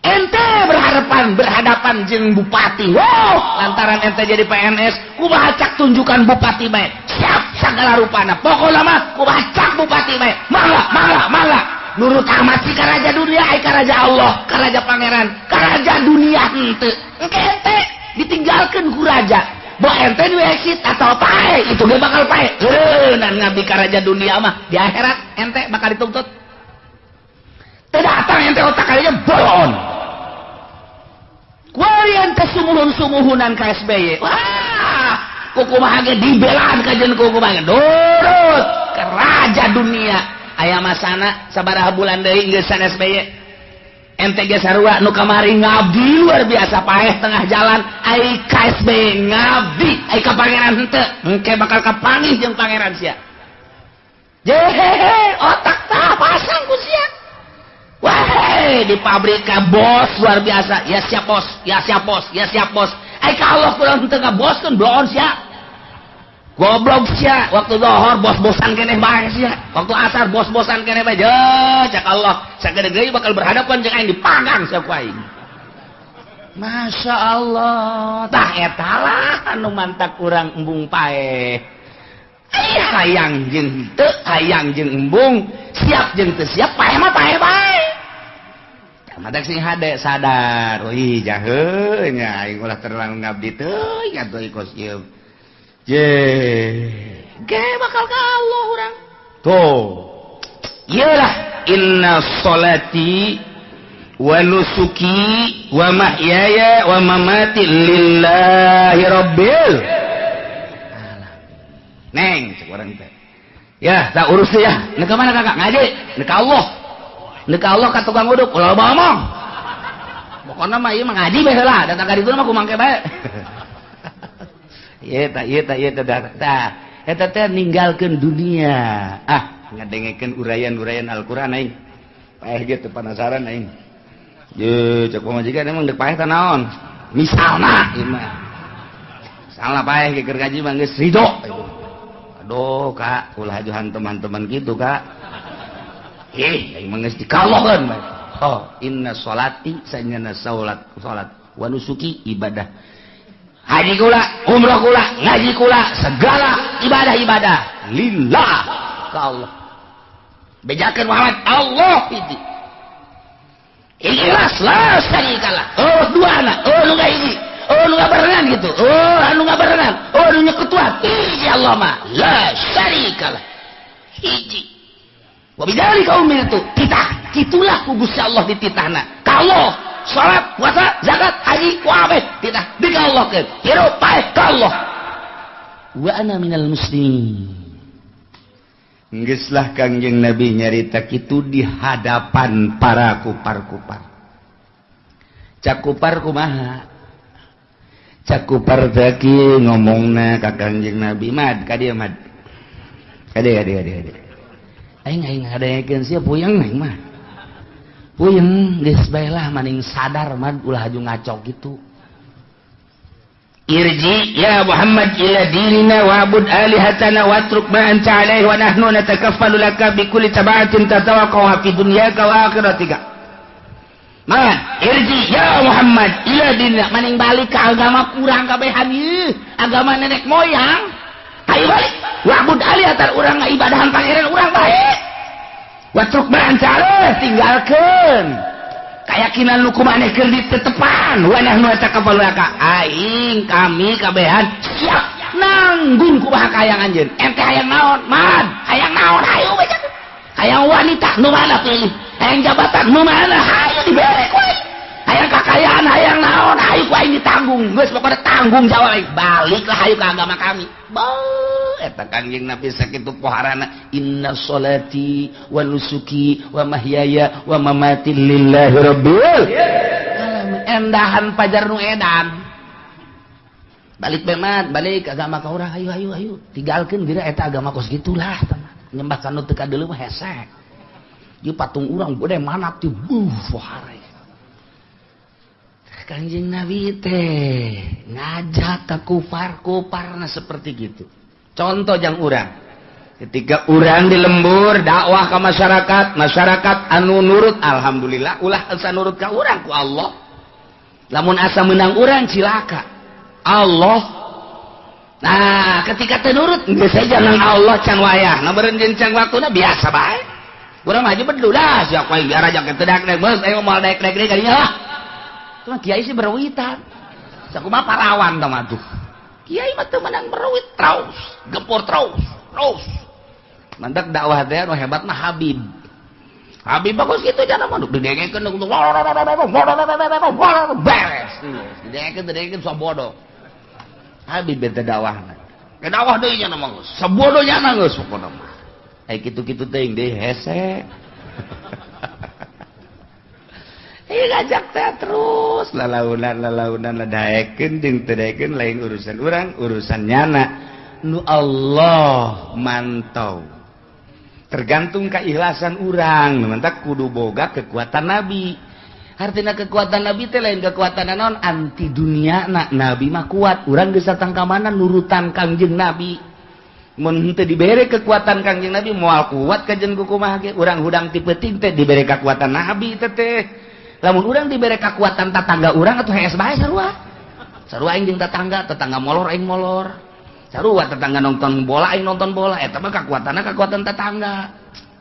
Ente berhadapan berhadapan jeung bupati. Wow, lantaran ente jadi PNS, kumaha cak tunjukan bupati bae, siap segala rupana. Pokokna mah kumaha cak bupati bae, mangga mangga mangga. Nurut amat sih ka raja dunia, ai ka raja Allah, ka raja pangeran, ka raja dunia henteu. Engke ente ditinggalkeun ku raja. Bo ente nu exit atau paeh, itu ge bakal paeh. Heunan ngabdi ka raja dunia mah, di akhirat ente bakal dituntut. Teu datang ente otak kalinya bolon. Kuari ente sumuhun-sumuhunan ka SBY. Wah, kukumaha ge dibelaan kajeun kukumaha ge nurut ke raja dunia. Aya masana sabaraha bulan deui geus SBY. Ente ge sarua nu kamari ngabdi luar biasa, paeh tengah jalan, ai ka SBY ngabdi, ai ka pangeran henteu. Engke bakal kapanggih jeung pangeran sia. Jehehe, otak tah pasang ku sia. Wah, di pabrik bos luar biasa. Ya siap bos, ya siap bos, ya siap bos. Ai ka Allah kurang henteu ngaboskeun, bloon sia. Goblok sia, waktu lohor bos-bosan keneh bae sia. Waktu asar bos-bosan keneh bae. Je, cak Allah, sagede bakal berhadapan jeung aing, dipanggang sia ku aing. Masya Allah, tah eta lah anu mantak urang embung paeh. Ai hayang jeung henteu, hayang jeung embung, siap jeung teu siap, paeh mah paeh bae. Matak sing hade sadar, ih jahe nya aing ulah terlalu ngabdi teuing atuh kos ieu. Je, ge bakal ka Allah urang. Tuh. Iyalah, inna sholati wa nusuki wa mahyaya wa mamati lillahi rabbil alamin. Neng, cek urang teh. Ya, tak urus ya. Nek ka mana kakak? Ngaji. Nek ka Allah. Nek ka Allah ka tukang uduk, ulah loba omong. Pokona mah ieu mah ngaji bae heula, datang ka ditu mah kumangke bae. Ieu tah, ieu tah, ieu tah, tah. Eta teh ninggalkeun dunia. Ah, ngadengekeun uraian-uraian Al-Qur'an aing. Paeh ge teu penasaran aing. Ye, cek pamajikan emang dek paeh teh naon? Misalna ieu mah. Salah paeh ge keur ngaji mah geus ridho. Aduh kak, ulah aju hantem-hanteman gitu kak. Ih, aing mah geus dikalohkeun bae. Oh, inna sholati sanyana salat salat wa nusuki ibadah. Haji kula, umroh kula, ngaji kula, segala ibadah-ibadah lillah ka Allah. Bejakeun Muhammad Allah hiji. Ikhlas la syarikalah. Oh dua anak, oh nu hiji. Oh nu ngabarengan gitu. Oh anu ngabarengan. Oh nu nyekutuan. Hiji Allah mah la syarikalah. Hiji. Wa bidzalika umirtu. Titah, kitulah ku Gusti Allah dititahna. Ka Allah, salat, puasa, zakat, haji, kabeh titah dikallahkeun. Hirup paeh ka Allah. Wa ana minal muslimin. Geuslah Kangjeng Nabi nyarita kitu di hadapan para kupar-kupar. Cak kupar kumaha? Cak kupar teh ngomongna ka Kangjeng Nabi, mad ka dieu mad. Ka dieu ka dieu ka dieu. Aing aing ngadaekeun sia puyeng aing mah. Puyeng geus bae lah maning sadar mad ulah aju ngaco kitu. Irji ya Muhammad ila dinina wa'bud alihatana watruk ma anta alaihi wa nahnu natakaffalu laka bi kulli tabatin tatawaqqa fi dunyaka wa akhiratika. Man irji ya Muhammad ila dinina maning balik ka agama kurang kabehan ieu, agama nenek moyang. Ayo balik wa'bud alihatan urang ngaibadahan pangeran urang bae. Watruk ma anta alaihi tinggalkeun keyakinan lu kumaneh keur ditetepan wa nahnu natakaffalu laka aing kami kabehan siap nanggung kumaha kahayang anjeun ente hayang naon mad hayang naon hayu beja hayang wanita nu mana pilih hayang jabatan nu mana hayu dibere ku aing hayang kakayaan hayang naon hayu ku aing ditanggung geus pokona tanggung jawab aing baliklah hayu ka agama kami. Eta Kangjeng Nabi sakitu poharana inna sholati wa nusuki wa mahyaya wa mamati lillahi rabbil alamin. Endahan pajar nu edan. Balik bemat, balik agama ka urang hayu hayu hayu. Tinggalkeun geura eta agama kos gitulah teman. Nyembah ka nu teu kadeuleu mah hese. Ieu patung urang gede mana ti buh pohara. Kangjeng Nabi teh ngajak ka kupar-kuparna seperti gitu. Contoh jang urang. Ketika urang di lembur dakwah ke masyarakat, masyarakat anu nurut alhamdulillah ulah asa nurut ka urang ku Allah. Lamun asa menang urang cilaka. Allah. Nah, ketika teu nurut geus saja nang Allah can wayah. Na beureun jeung can waktuna biasa bae. Urang mah aja bedulah sia ku aing biar aja teu daek geus aing moal daek-daek deui ka dinya lah. Cuma kiai sih berwitan. Sakumaha parawan tah mah tuh. Kiai mah teu menang berwit terus, gempur terus, terus. Mantak dakwah teh nu hebat mah Habib. Habib bagus kitu jana mah didengekeun beres. Didengekeun didengekeun sabodo. Habib bete dakwahna. Ke dakwah deui nya mah geus, sabodo nya geus pokona mah. Ai kitu-kitu teuing deui hese. Ngajak teh terus lalaunan lalaunan ladaekeun jeung teu daekeun lain urusan urang urusan nyana nu Allah mantau tergantung keikhlasan urang mantak kudu boga kekuatan nabi. Artinya kekuatan nabi teh lain kekuatan naon anti dunia na nabi mah kuat urang geus datang ka mana nurutan Kangjeng Nabi. Mun henteu dibere kekuatan Kangjeng Nabi moal kuat kajen kumaha ge urang hudang ti peuting teh dibere kekuatan nabi teh teh. Lamun urang dibere kekuatan tetangga urang atuh hees bae sarua. Sarua aing jeung tetangga, tetangga molor aing molor. Sarua tetangga nonton bola aing nonton bola eta mah kekuatanna kekuatan tetangga.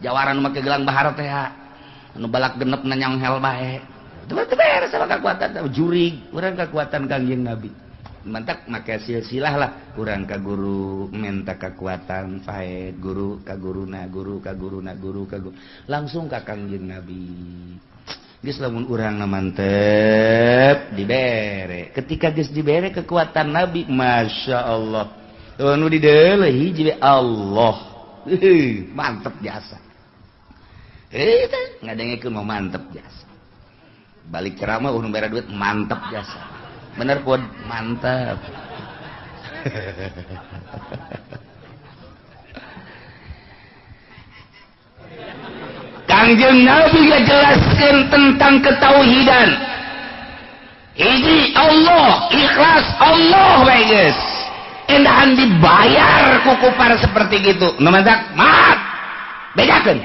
Jawaran make gelang bahar teh anu balak genep nanyang hel bae. Itu mah teu beres sama kekuatan jurig, urang kekuatan Kangjeng Nabi. Mantak make silsilah lah urang ka guru minta kekuatan faed guru ka guruna guru ka guruna guru ka guru langsung ka Kangjeng Nabi. Geus lamun urang na mantep dibere. Ketika geus dibere kekuatan Nabi, Masya Allah. Nu dideuleuh hiji Allah. Mantep jasa. Ngadengekeun mah mantep jasa. Balik ceramah nu mere duit mantep jasa. Bener pun mantep. Kangjeng Nabi ngajelaskeun tentang ketauhidan. Hiji Allah, ikhlas Allah bae geus. Endahan dibayar ku kupar seperti gitu. Nu mantak mat. Bedakeun.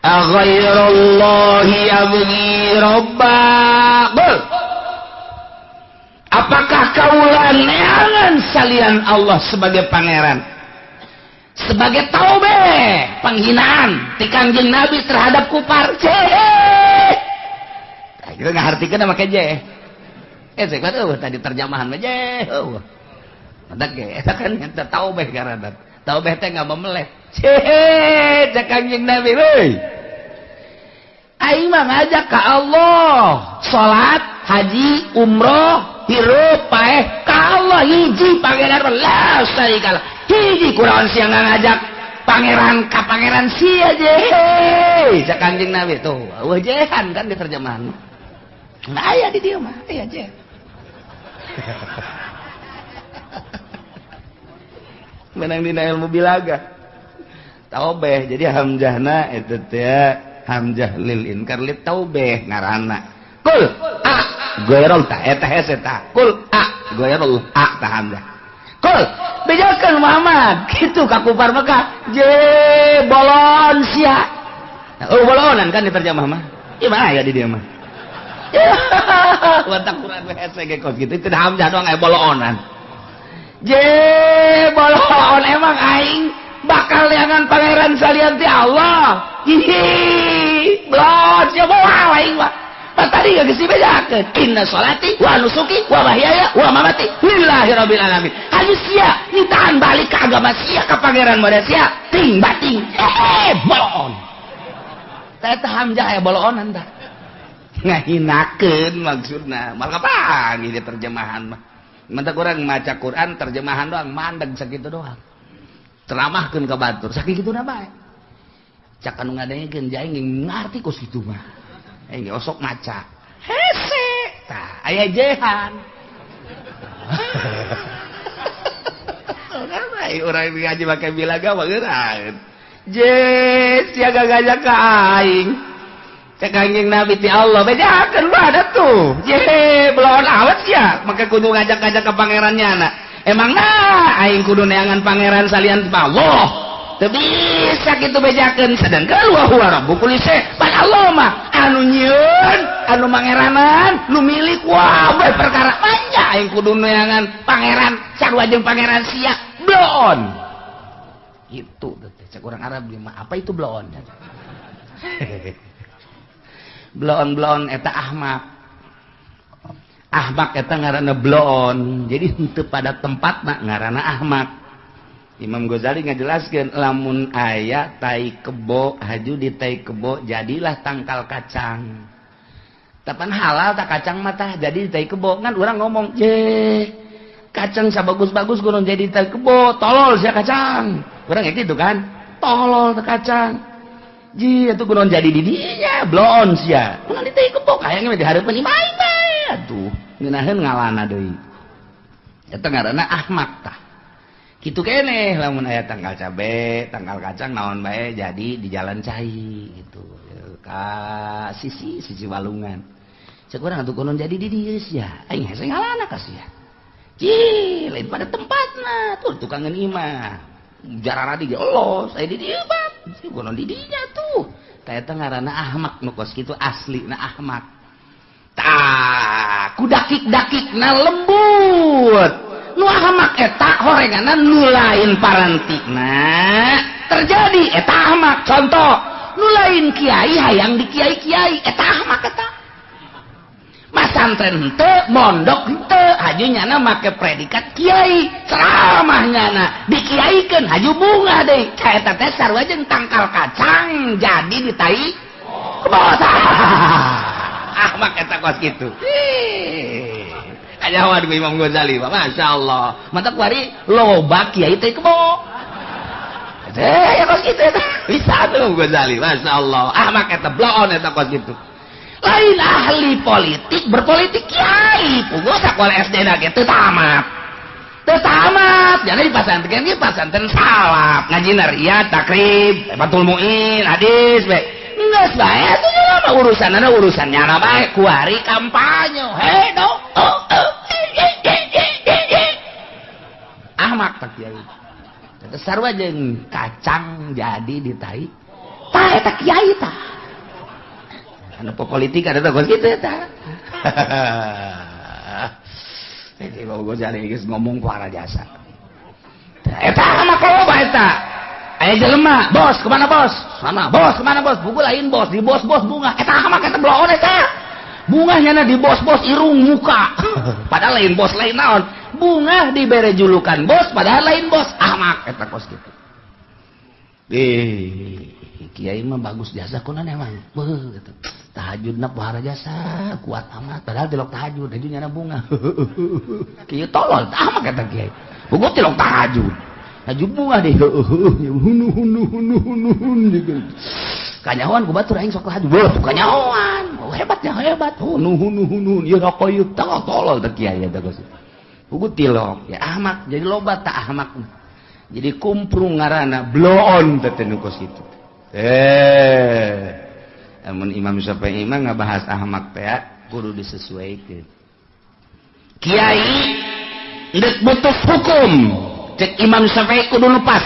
Aghairallahi abghi rabba. Bul. Apakah kaula neangan salian Allah sebagai pangeran? Sebagai taube penghinaan ti Kangjeng Nabi terhadap kupar. Ceh. Kita ngahartikeun make je. Eh saya eueuh tadi terjemahan mah je. Eueuh. Mantak ge eta kan eta taubeh ngaranna. Taubeh teh ngamemeleh. Ceh, cek Kangjeng Nabi euy. Aing mah ngajak ka Allah, salat, haji, umroh, hirup, paeh ka Allah hiji pangeran la syarikalah. Hiji kurawan sia ngajak pangeran ka pangeran sia je. Cek Kangjeng Nabi tuh, eueuh jehan kan di terjemahan. Nah, aya di dieu mah, aya je. Menang dina ilmu bilaga. Taubeh, jadi hamzahna eta teh hamzah lil inkar lit taubeh ngaranna. Kul a ghairul ta eta hese ta. Kul a ghairul a ta hamzah. Kul bejakeun Muhammad kitu ka kufar Mekah je bolon sia. Oh bolonan kan diterjemah mah. Ieu mah aya di dieu mah. Watak Quran hese ge kos kitu teu hamzah doang aya boloonan. Je bolon emang aing bakal neangan pangeran salian ti Allah. Hihi, belon sia moal aing mah. Tadi geus dibejakeun inna sholati wa nusuki wa mahyaya wa mamati lillahi rabbil alamin. Hayu sia nitahan balik ke agama sia ka pangeran model sia ting bating bolon. Tah eta hamzah aya boloonan tah. Ngahinakeun maksudna. Mal kapan ieu terjemahan mah. Mantak urang maca Quran terjemahan doang mandeg sakitu doang. Ceramahkeun ka batur sakituna bae. Cak anu ngadengekeun jaing ngarti kos kitu mah. Aing osok maca. Hese tah aya jehan. Urang urang ngaji make bilaga mah geuraeun. Je sia gagajak ka aing. Cek Kangjeng Nabi ti Allah bejakeun bae tuh. Je belon awet sia make kudu ngajak-ngajak ka pangerannya na. Emang nah aing kudu neangan pangeran salian Allah. Teu bisa kitu bejakeun sedangkan wa huwa rabbu kulli syai. Pan Allah mah anu nyieun, anu mangeranan, nu milik wae perkara banyak aing kudu neangan pangeran sarua jeung pangeran sia bloon. Itu teh cek urang Arab mah apa itu bloon? Bloon-bloon eta ahmak. Ahmak eta ngaranna bloon. Jadi henteu pada tempatna ngaranna ahmak. Imam Ghazali ngajelaskeun lamun aya tai kebo haju di tai kebo jadilah tangkal kacang. Tapan halal tak kacang mah tah jadi di tai kebo. Ngan urang ngomong, "Je, kacang sabagus-bagus kudu jadi tai kebo, tolol sia kacang." Urang gitu kan? Tolol teh kacang. Ji atuh kunaon jadi di dinya bloon sia. Kunaon di tai kebo hayangna dihareupeun imah bae atuh. Ngeunaheun ngalana deui. Eta ngaranna ahmak tah. Kitu keneh lamun aya tangkal cabe, tangkal kacang naon bae jadi di jalan cai gitu. Ka sisi sisi walungan. Cek urang atuh kunaon jadi di dieu sia. Aing hese ngalana ka sia. Ji, lain pada tempatna tuh tukangan imah. Jararadi ge los, aya di dieu bab. Si kunaon di dinya tuh. Tah eta ngaranna ahmak nu kos kitu aslina ahmak. Tah, ku dakik-dakikna lembut. Nu ahmak eta horenganna nu lain parantina terjadi eta ahmak. Contoh, nu lain kiai hayang di kiai-kiai eta ahmak eta. Masantren henteu, mondok henteu, haju nyana make predikat kiai, ceramah nyana dikiaikeun haju bunga deui. Ka eta teh sarua jeung tangkal kacang jadi di tai kebo. Ahmak eta kos kitu. Ajawan ku Imam Ghazali, Masya Allah. Mantap kuari loba kiai teh kebo. Teh ya kos kitu eta. Bisa tuh Ghazali, Masya Allah. Ahmak eta bloon eta kos kitu. Lain ahli politik berpolitik kiai puguh sakola SD na ge teu tamat. Teu tamat, jadi di pasantren ge pasantren salaf, ngaji riyad, takrib, Fathul Muin, hadis bae. Geus bae atuh mah urusanana urusan nyana bae kuari kampanye. He do. Oh, oh. tak kiai. Eta sarua jeung kacang jadi di tai. Tah eta kiai tah. Anu politik ada kos kitu eta. Jadi bawa Ghazali geus ngomong ku jasa. Eta mah loba eta. Aya jelema, bos kemana bos? Sana, bos kemana bos? Buku lain bos, di bos-bos bunga. Eta mah kata bloon eta. Bunga nyana di bos-bos irung muka. Padahal lain bos lain naon. Bunga dibere julukan bos padahal lain bos. Ahmak eta kos kitu. Kiai mah bagus jasa kunan emang. Beuh gitu. Tahajudna pohara jasa kuat amat padahal tilok tahajud haju nyana bunga. Kieu tolol ahmak eta kiai. Buku tilok tahajud. Haju bunga deh. Hunu hunu hunu hunu hunu. Kanyahoan ku batur aing sok tahajud. Beuh kanyahoan. Oh, hebatnya hebat. Hunu hunu hunu ieu rokok ieu tolol teh kiai eta kos. Buku tilok ya ahmak jadi loba tak ahmak. Jadi kumprung ngaranna bloon teh nu kos kitu. Amun Imam Syafi'i mah ngabahas ahmak teh kudu disesuaikeun. Kiai deuk butuh hukum. Cek Imam Syafi'i kudu lupas.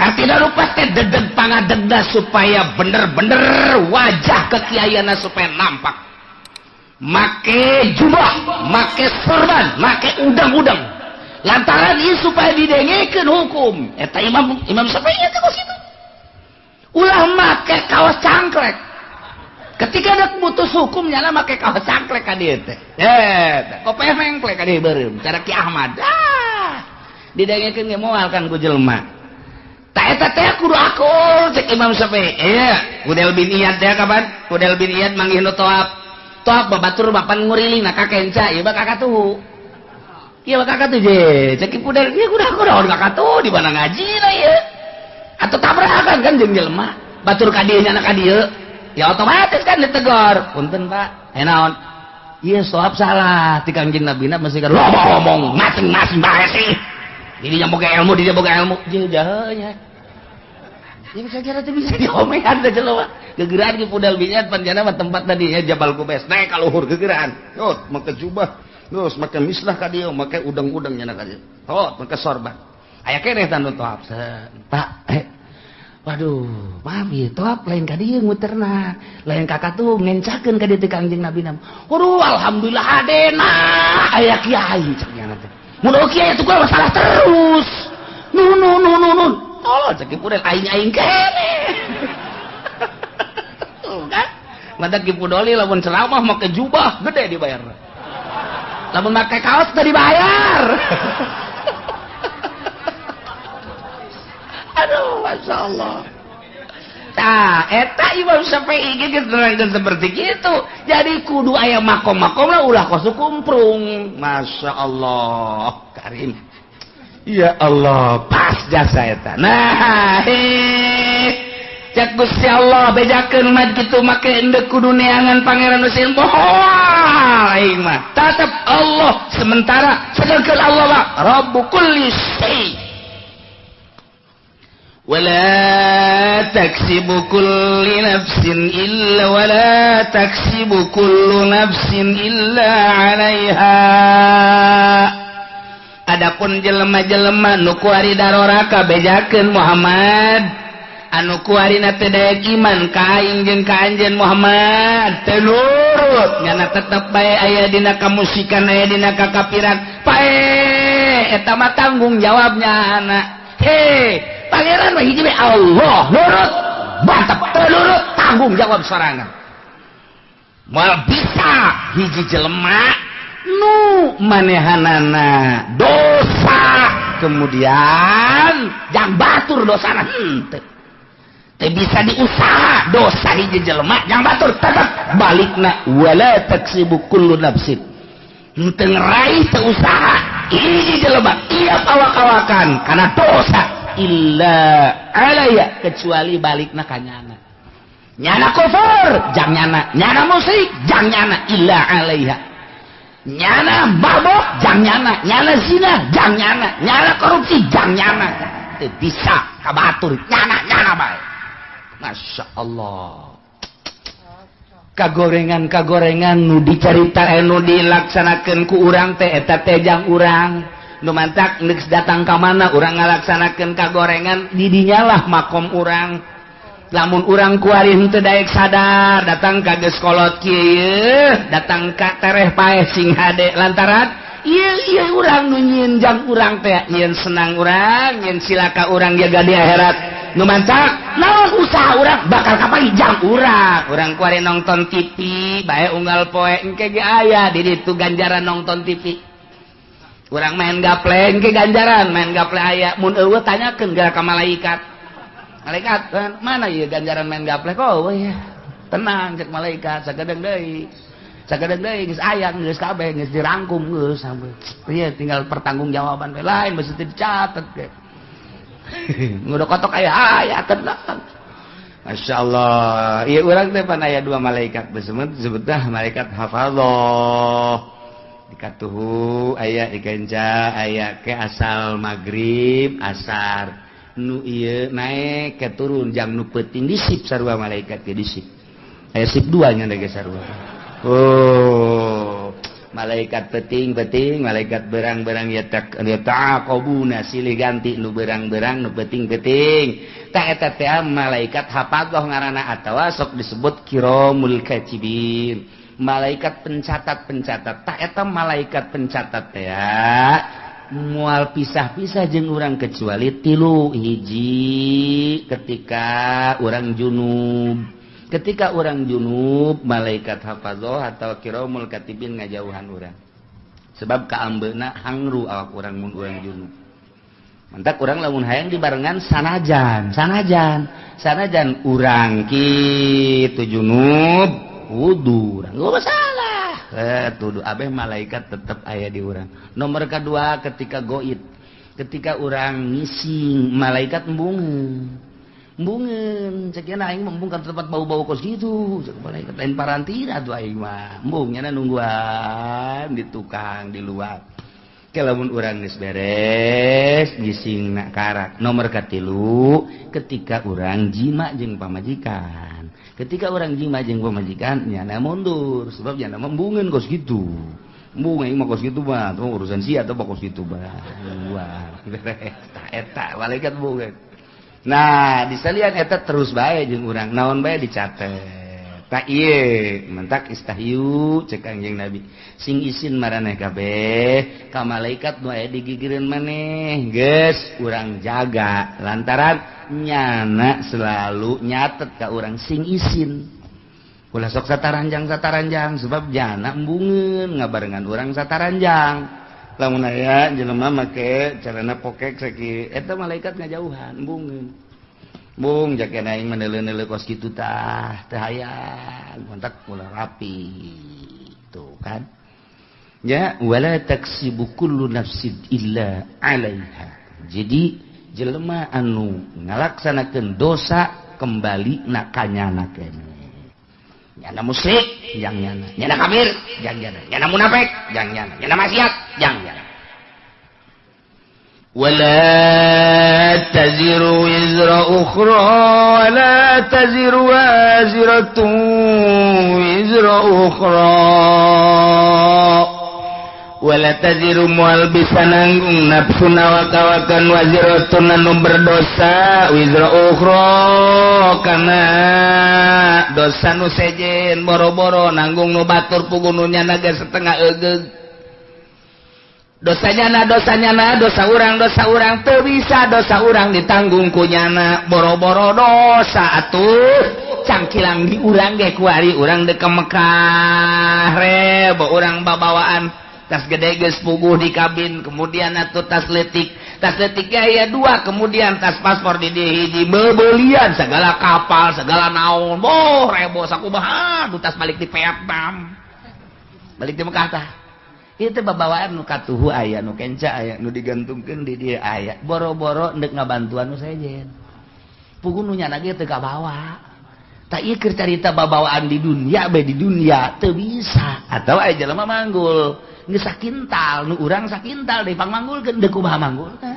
Artinya lupas teh dedeg pangadegna supaya bener-bener wajah kekiaianna supaya nampak. Make jubah, make sorban, make udang-udang. Lantaran ieu supaya didengekeun hukum. Eta Imam Syafi'i teh kos kitu. Ulah make kaos cangklek. Ketika ada putus hukum nyala make kaos cangklek ka dieu teh. Kopeh mengklek ka dieu beureum cara Ki Ahmad. Ah, didengekeun ge moal kan ku jelema. Ta eta teh kudu akur cek Imam Syafi'i. Iya, Fudel bin Iyad teh kapan? Fudel bin Iyad manggih nu toap. Toap babatur bapan nguriling na ka kenca, ieu mah kakatuh. Ieu mah kakatuh je. Cek Fudel ieu kudu akur kakatuh di mana ngaji na ieu. Atau tabrakan kan jeung jelema batur ka dieu nya ka dieu ya otomatis kan ditegor punten Pak naon ieu soab salah ti Kangjeng Nabina mesti kan loba ngomong masing-masing bae sih dirinya boga ilmu dia boga ilmu jeung jahenya ya bisa kira teh bisa diomean teh jelema gegeraan ki Fudel bin Iyad panjana mah tempat tadi ya Jabal Kubes naik ka luhur gegeraan yot make jubah terus make mislah ka dieu make udang-udang nya ka dieu hot make sorban aya keneh tanu toap Pak waduh maaf ieu toap lain ka dieu muterna lain ka katuh ngencakeun ka dieu teh Kangjeng Nabi nam waduh alhamdulillah hadena aya kiai cek nya teh mun kiai atuh masalah terus nun nun nun nun tolol cek Pudel aing-aing keneh tuh kan mata Ki Pudoli lamun ceramah make jubah gede dibayar lamun make kaos teu dibayar. Aduh, Masya Allah. Tah, eta Imam Syafi'i geus nerangkeun seperti gitu. Jadi kudu aya makom-makom lah ulah kos kumprung. Masya Allah, karim. Ya Allah, pas jasa eta. Nah, cek Gusti Allah bejakeun mah kitu make endek kudu neangan Pangeran Husein moal aing mah. Tetep Allah sementara sedangkan Allah mah Rabbu kulli syai. ولا تكسب كل نفس إلا ولا تكسب كل نفس إلا عليها. Adapun jelema-jelema nu kuari daroraka bejakeun Muhammad anu kuarina teu daek iman ka aing jeung ka anjeun Muhammad teu nurut nyana tetep bae aya dina kamusikan aya dina kakapiran pae eta mah tanggung jawabnya anak. Hei Pangeran mah hiji Allah nurut mantap teu nurut tanggung jawab sorangan moal bisa hiji jelema nu manehanana dosa kemudian jang batur dosana henteu teu bisa diusaha dosa hiji jelema jang batur tetep balikna wala taksibu kullu nafsin henteu ngeraih teu usaha hiji jelema tiap awak-awakan kana dosa illa alaya kecuali balikna ka nyana nyana kufur jang nyana nyana musyrik jang nyana illa alaiha nyana mabok jang nyana nyana zina jang nyana nyana korupsi jang nyana teu bisa ka batur nyana nyana bae. Masya Allah kagorengan-kagorengan nu dicarita nu dilaksanakeun ku urang teh eta teh jang urang. Nu mantak geus datang ka mana urang ngalaksanakeun kagorengan, didinyalah makom urang. Lamun urang kuari henteu daek sadar datang ka geus kolot kieu, datang ka tereh paeh sing hade, lantaran ieu ieu urang nu nyieun jang urang teh, nyieun senang urang, nyieun silaka urang jaga di akhirat. Nu mantak naon usaha urang bakal kapanggih jang urang. Urang kuari nonton TV bae unggal poe, engke ge aya di ditu ganjaran nonton TV. Urang main gaple, engke ganjaran main gaple aya. Mun eueuh tanyakeun geura ka malaikat. Malaikat, mana ieu ganjaran main gaple kok eueuh ya? Tenang cek malaikat, sakedeung deui. Sakedeung deui geus aya, geus kabeh geus dirangkum geus sampe. Ieu tinggal pertanggungjawaban we, lain mesti dicatet ge. Ngudah kotok aya aya tenang. Masya Allah. Ieu urang teh pan aya dua malaikat besemet disebutna malaikat hafadzah. Dikatuhu aya dikenca aya ke asal maghrib asar nu ieu naek ke turun jam nu peuting disip sarua malaikat ge disip. Aya sip dua nya ge sarua. Oh, malaikat peuting-peuting, malaikat berang-berang yata'aqabuna silih ganti nu berang-berang nu peuting-peuting. Tah eta teh malaikat hafadzah ngaranna atawa sok disebut kiramul katibin. Malaikat pencatat-pencatat. Tak eta malaikat pencatat teh moal pisah-pisah jeung urang kecuali tilu. Hiji ketika urang junub. Ketika urang junub malaikat hafadzah atau kiramul katibin ngajauhan urang. Sebab kaambeuna hangru awak urang mun urang junub. Mantak urang lamun hayang dibarengan sanajan, sanajan, sanajan urang kitu junub wudu urang nggak masalah. Tuduh abeh malaikat tetep aya di urang. Nomor kedua ketika goib, ketika urang ngising malaikat embungeun. Embungeun cek nya aing embung ka tempat bau-bau kos kitu, cek malaikat lain parantina tuh aing mah. Embung nya nungguan di tukang di luar. Ke lamun urang geus beres ngising nak karak. Nomor katilu ketika urang jima jeung pamajikan. Ketika orang jima jeung pamajikan nyana mundur sebab nyana embungeun kos kitu. Embung aing mah kos kitu mah tuh urusan sia atau kos kitu mah. Wah, beres tah eta malaikat embungeun. Nah, disalian eta terus bae jeung urang naon bae dicatet. Tak ieu mentak istahyu cek Kangjeng Nabi. Sing isin maraneh kabeh ka malaikat nu aya digigireun maneh. Geus urang jaga lantaran nyana selalu nyatet ka urang sing isin. Ulah sok sataranjang-sataranjang sebab jana embungeun ngabarengan urang sataranjang. Lamun aya jelema make celana pokek sakieu eta malaikat ngajauhan embungeun. Bung jakena aing meneuleuh-neuleuh kos kitu tah teu hayang kontak ulah rapi tuh kan ya. Wala taksibu kullu nafsin illa 'alaiha. Jadi jelema anu ngalaksanakeun dosa kembali na kanyana keneh. Nyana musyrik jang nyana, nyana kafir jang nyana, nyana munafik jang nyana, nyana maksiat jang nyana. Wala taziru wizra ukhra wala taziru waziratun wizra ukhra. Wala taziru mual bisa nanggung nafsu nawakawakan waziratun anu berdosa wizra ukhra kana dosa nu sejen boro-boro nanggung nu batur puguh nu nyana ge setengah egeug. Dosanya na dosanya na dosa urang teu bisa dosa urang ditanggung ku nyana boro-boro dosa atuh cangkilang di urang ge kuari urang deuk ka Mekah rebo urang babawaan tas gede geus puguh di kabin, kemudian atuh tas leutik ge aya dua, kemudian tas paspor di dieu hiji, bebeulian segala kapal segala naon boh rebo sakumaha tas balik di Vietnam balik di Mekah tah. Itu babawaan nu katuhu aya nu kenca aya nu digantungkeun di dieu aya boro-boro ndek ngabantuan nu sejen puguh nu nyana ge teu kabawa. Tak ieu keur carita babawaan di dunia bae di dunia teu bisa atawa aya jelema manggul geus sakintal nu urang sakintal deui pangmanggulkeun deuk kumaha manggulna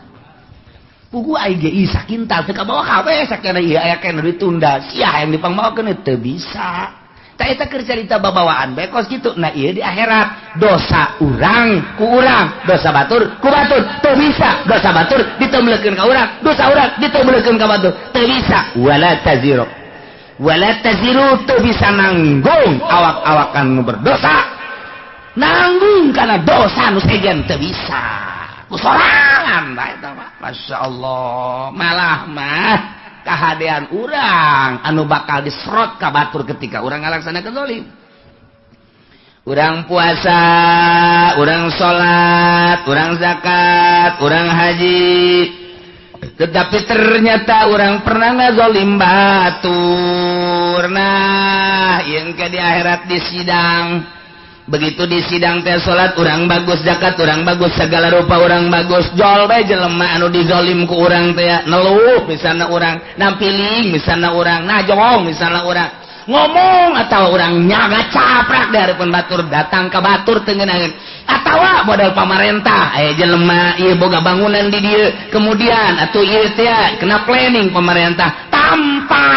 puguh ai ge ieu sakintal teu kabawa kabeh sakena ieu aya keneh ditunda sia hayang dipangmawakeun teu bisa. Tah eta keur carita babawaan bae kos kitu. Nah ieu di akhirat dosa urang ku urang, dosa batur ku batur. Teu bisa dosa batur ditemblekeun ka urang, dosa urang ditemblekeun ka batur. Teu bisa. Wala taziru. Wala taziru teu bisa nanggung awak-awakan nu berdosa. Nanggung karena dosa nu sejen teu bisa. Ku sorangan bae eta mah. Masyaallah, malah mah kahadean urang anu bakal diserot ka batur ketika urang ngalaksanakeun zalim. Urang puasa, urang salat, urang zakat, urang haji. Tetapi ternyata urang pernah ngazolim batur. Nah, yang ke di akhirat di sidang. Begitu di sidang teh salat urang bagus, zakat urang bagus, segala rupa urang bagus. Jol bae jelema anu dizolim ku urang teh neluh misalna urang, nampiling misalna urang, najong misalna urang, ngomong atau urang nyaga caprak dari pun batur datang ke batur teu ngeunaheun. Atawa modal pamarentah aya jelema ieu boga bangunan di dieu, kemudian atuh ieu teh kena planning pemerintah tanpa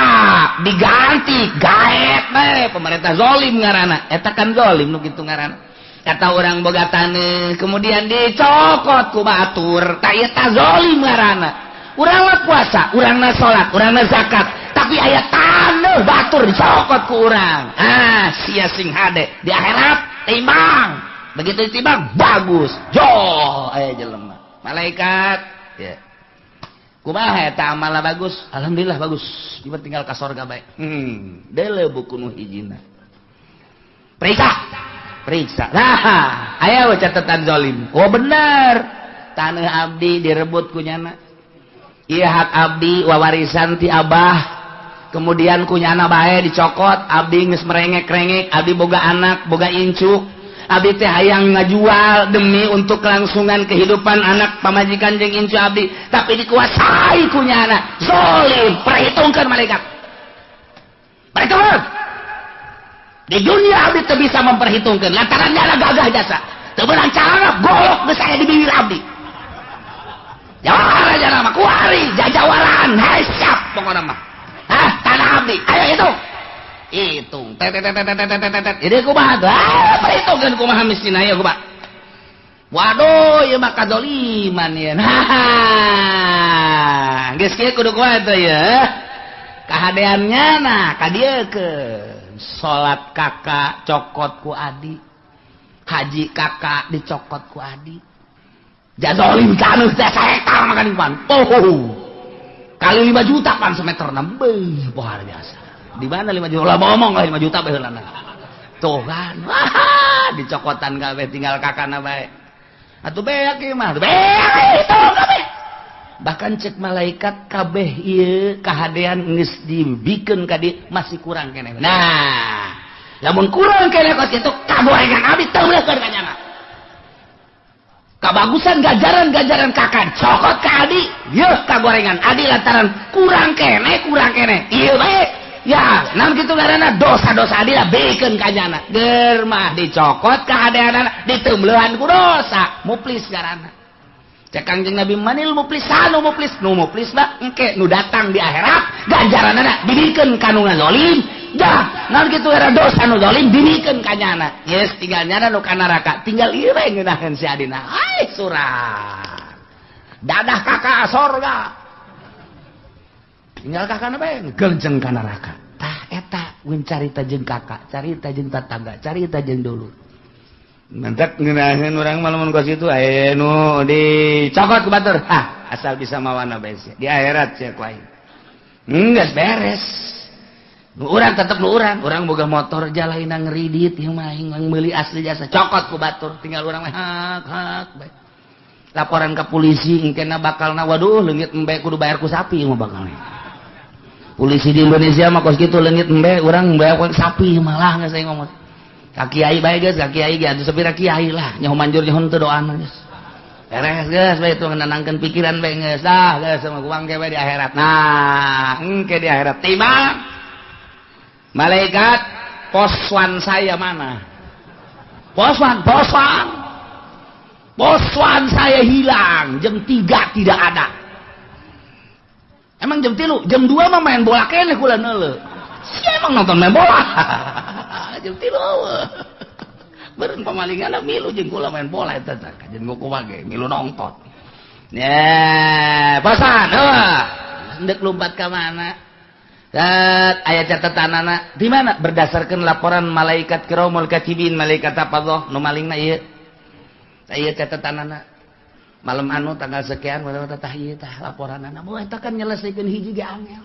diganti gaet bae pemerintah zolim ngaranna. Eta kan zolim nu kitu ngaranna. Kata orang boga taneuh kemudian dicokot ku batur, tah eta zolim ngaranna. Urang mah puasa, urang mah salat, urang mah zakat, tapi aya taneuh batur dicokot ku urang. Ah, sia sing hade di akhirat timbang. Begitu ditimbang bagus. Jo aya jelema. Malaikat ya. Kumaha eta amalna bagus? Alhamdulillah bagus. Ieu tinggal ka sorga bae. Deuleu buku nu hijina. Periksa. Periksa. Nah, aya we catatan zalim. Oh bener. Taneuh abdi direbut ku nyana. Ieu hak abdi wawarisan ti abah. Kemudian ku nyana bae dicokot, abdi geus merengek-rengek, abdi boga anak, boga incu. Abdi teh hayang ngajual demi untuk kelangsungan kehidupan anak pamajikan jeung incu abdi, tapi dikuasai ku nyana. Zolim, perhitungkan malaikat. Perhitungkan. Di dunia abdi teu bisa memperhitungkan lantaran nyana gagah jasa. Teu beunang cara golok geus aya di bibir abdi. Jawara jana mah kuari jajawaran hisap pokona mah. Hah, tanah abdi, ayo hitung. Hitung. Tet tet tet tet tet tet. Ini kumaha tuh? Ah, perhitungkeun kumaha miskin aya kumaha. Waduh, ieu mah kadzaliman ieu. Nah, geus kieu kudu kumaha teh ya? Kahadeannya nah ka dieu keun. Salat kakak cokot ku adi. Haji kakak dicokot ku adi. Jazolim taneuh teh sahektar makan pan. Oh. Kali 5 juta pan semeter beuh, luar biasa. Di mana 5 juta? Lah ngomong lah 5 juta bae heulana. Tuh kan. Wah, dicokotan kabeh tinggal kakana bae. Atuh beak ieu mah. Beak itu kabeh. Bahkan cek malaikat kabeh ieu kahadean geus dibikeun ka dieu masih kurang keneh. Nah, lamun kurang keneh kos kitu kagorengan abdi teu meulekeun ka nyana. Kabagusan gajaran-gajaran kakak cokot ka adi, yeuh kagorengan adi lantaran kurang keneh, kurang keneh. Ieu bae. Ya, naon kitu ngaranna dosa-dosa adi lah bikeun ka nyana. Ger mah dicokot kahadeanana diteumbeuhan ku dosa, muflis ngaranna. Cek Kangjeng Nabi manil muflisanu muflis, nu muflis mah engke nu datang di akhirat ganjaranana dibikeun ka nu ngazolim. Dah, naon kitu ngaranna dosa nu zalim dibikeun ka nyana. Geus tinggal nyana nu ka neraka, tinggal ieu we ngeunaheun si adina. Ai surah. Dadah kakak sorga. Tinggal kakakna bae geunceung ka neraka. Tah eta mun carita jeung kakak, carita jeung tatangga, carita jeung dulur. Mentek ngeunaheun urang mah lamun kos kitu aya nu dicokot ku batur. Ah, asal bisa mawana bae sia. Di akhirat sia ku aing. Geus beres. Nu urang tetep nu urang, urang boga motor jalaina ngeridit ieu mah aing meuli asli jasa cokot ku batur, tinggal urang mah hak hak bae. Laporan ke polisi engkena bakalna waduh leungit embe kudu bayar ku sapi mah bakalna. Polisi di Indonesia mah kos kitu leungit embe urang bayar ku sapi malah geus saya ngomong. Ka kiai bae geus, ka kiai ge atuh sapira kiai lah, nyaho manjur nyaho teu doana geus. Beres geus bae itu nenangkeun pikiran bae geus. Dah geus sama kuang ge bae di akhirat. Nah, engke di akhirat timbang malaikat poswan saya mana? Poswan, poswan. Poswan saya hilang, jam 3 tidak ada. Emang jam 3, jam 2 mah main bola keneh kula neuleuh. Sia emang nonton main bola. Jam 3 eueuh. Beureun pamalinganna milu jeung kula main bola eta teh. Kajen kumaha ge milu nonton. Ya, bosan eueuh. Endek lompat ka mana? Dat aya catatanana di mana? Berdasarkan laporan malaikat kiramul katibin, malaikat hafadzah nu malingna ieu. Ieu catatanana. Malam anu tanggal sekian tah ieu tah laporanana. Boh eta kan nyelesaikeun hiji ge angel.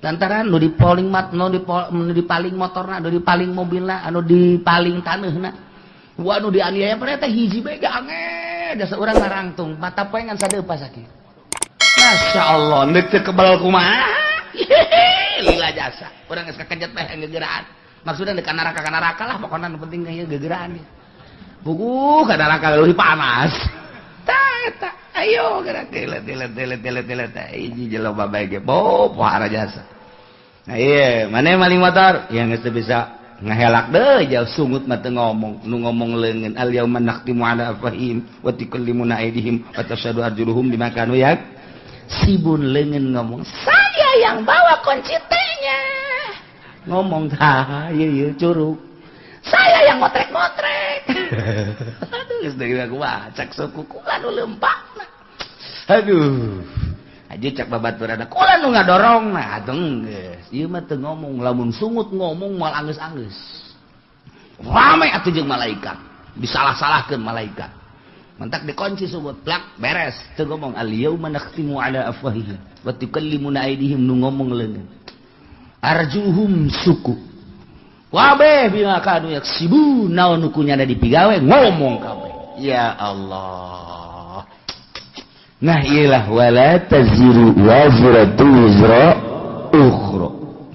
Lantaran nu dipaling mat, nu dipaling motorna, nu dipaling mobilna, anu dipaling taneuhna. Wah nu dianiaya teh hiji bae ge angel. Dasa urang ngarangtung, mata poe ngan sadeupa sakieu. Masya Allah, ndek teu kebal kumaha? Lila jasa. Urang geus kakejet bae gegeraan. Maksudna deuk ka neraka lah pokona nu penting ieu gegeraan. Buku ka neraka leuwih panas. Tah eta, ayo gerak telet telet telet telet telet hiji jelema bae ge bo pohara jasa. Nah ieu, maneh maling motor yang geus teu bisa ngahelak deui jauh sungut mah teu ngomong, nu ngomong leungeun al yauma nakhtimu ala afwahihim wa tukallimuna aydihim wa tashhadu arjuluhum bima kanu yak. Sibun leungeun ngomong, saya yang bawa kunci T-nya. Ngomong tah ieu ieu curug. Saya yang ngotrek-ngotrek. Aduh geus deui aku mah cak suku kula nu leumpakna. Aduh. Aja cak babaturana kula nu ngadorong nah atuh geus. Ieu mah teu ngomong, lamun sungut ngomong moal anggeus-anggeus. Rame atuh jeung malaikat. Disalah-salahkeun malaikat. Mentak dikunci sungut, plak beres. Teu ngomong al yauma nakhtimu ala afwahihim wa tukallimuna aydihim nu ngomong leungeun. Arjuhum suku. Wabeh bima kanu yaksibun naon nu kunyana dipigawe ngomong kabeh. Ya Allah. Nah iyalah wala taziru waziratu wizra ukhra.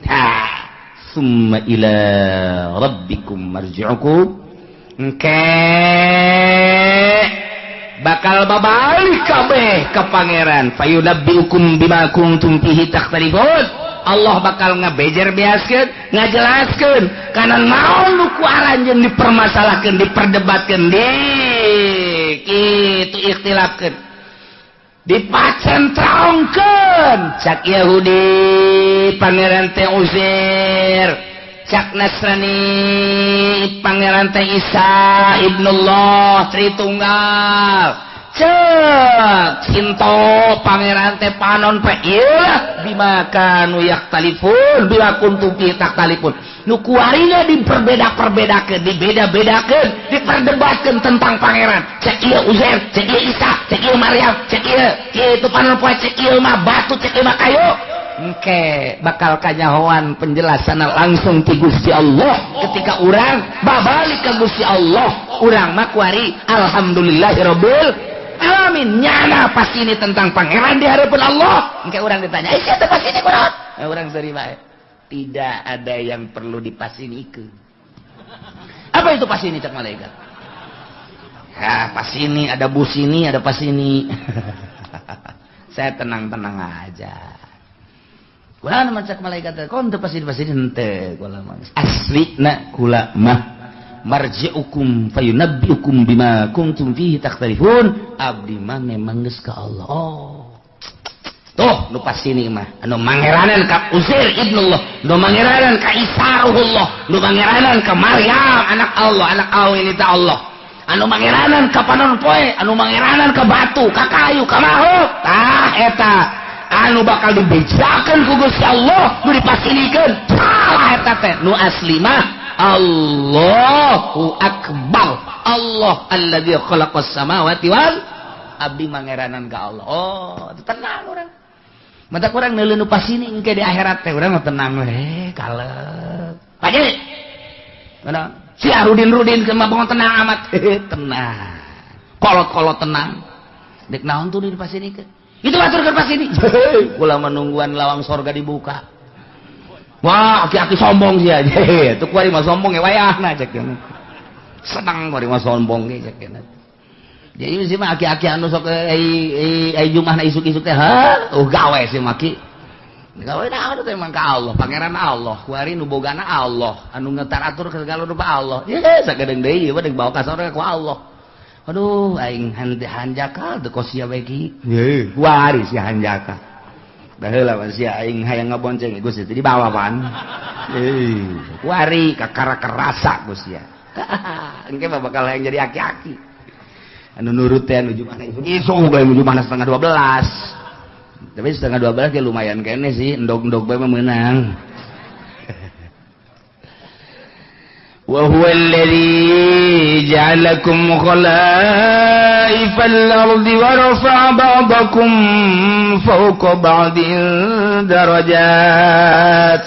Ha summa ila rabbikum marji'ukum. Engke bakal babalik kabeh ka pangeran fayunabbiukum bima kuntum fihi takhtalifun. Allah bakal ngabejer beaskeun, ngajelaskeun kana naon nu ku aranjeun dipermasalahkeun, diperdebatkeun, di kitu ikhtilafkeun, dipacentrongkeun. Cak Yahudi pangeran teh Uzair, cak Nasrani pangeran teh Isa ibnullah Tritunggal, cek Sinto pangeran teh panon pe ieu bima kanu yaktalifun bima kuntum fi taktalifun. Nu kuarina diperbeda-perbedakeun, dibeda-bedakeun, diperdebatkeun tentang pangeran. Cek ieu Uzair, cek ieu Isa, cek ieu Maryam, cek ieu kitu panon poe, cek ieu mah batu, cek ieu mah kayu. Engke bakal kanyahoan penjelasan langsung ti Gusti Allah ketika urang babalik ka Gusti Allah. Urang mah kuari alhamdulillahirabbil alamin. Nyana pasti ini tentang pangeran di hadapan Allah. Engke urang ditanya, "Eh, sia teh pasti ini kunaon?" Eh, urang seuri bae. Tidak ada yang perlu dipasinikeun. Apa itu pasini cak malaikat? Ha, pasini ada busini, ada pasini. Saya tenang-tenang aja. Kula mah cak malaikat, kon teu pasini-pasini henteu kula mah. Aslina kula mah marji'ukum fayunabbiukum bima kuntum fihi takhtalifun. Abdi mah memang geus ka Allah. Oh. Tuh nu pasini mah anu mangeranan ka Uzair ibnullah, nu mangeranan ka Isa ruhullah, nu mangeranan ka Maryam anak Allah, anak awi ini ta Allah. Anu mangeranan ka panon poe, anu mangeranan ka batu, ka kayu, ka makhluk. Tah eta anu bakal dibejakeun ku Gusti Allah, nu dipasinikeun. Salah eta teh nu asli mah Allahu akbar. Allah alladzi khalaqas samawati wal abdi mangeranan ka Allah. Oh, tenang urang. Mata kurang neuleuh nu pasini engke di akhirat teh urang mah tenang we, kalep. Paje. Mana? Si Arudin-rudin ke mah bongon tenang amat. Tenang. Kolot-kolot tenang. Dek naon tuh di pasinikeun? Itu atur ke pasini. Kula menungguan lawang sorga dibuka. Wah, aki-aki sombong sih aja. Itu kuari mah sombong ya wayahna cek. Senang kuari mah sombong ge cek. Jadi sih mah aki-aki anu sok ai jumahna isuk-isuk teh, ha, gawe sih maki. Gawe naon teh emang ka Allah, pangeran Allah, kuari nu bogana Allah, anu ngetaratur segala rupa Allah. Ye, sagedeung deui ieu mah deuk bawa ka sorga ku Allah. Aduh, aing hanjakal teu kos sia bae ki. Heuh, kuari si hanjakal. Baheula mah sia aing hayang ngabonceng Gusti teh dibawa pan. Wari kakara kerasa Gus ya. Engke mah bakal yang jadi aki-aki. Anu nurut teh anu mana isuk gawe menuju mana 11:30. Tapi 11:30 ge lumayan kene sih, endog-endog bae mah meunang. Wa huwa alladhi ja'alakum khalaifal ardi wa rafa'a ba'dakum fawqa ba'din darajat.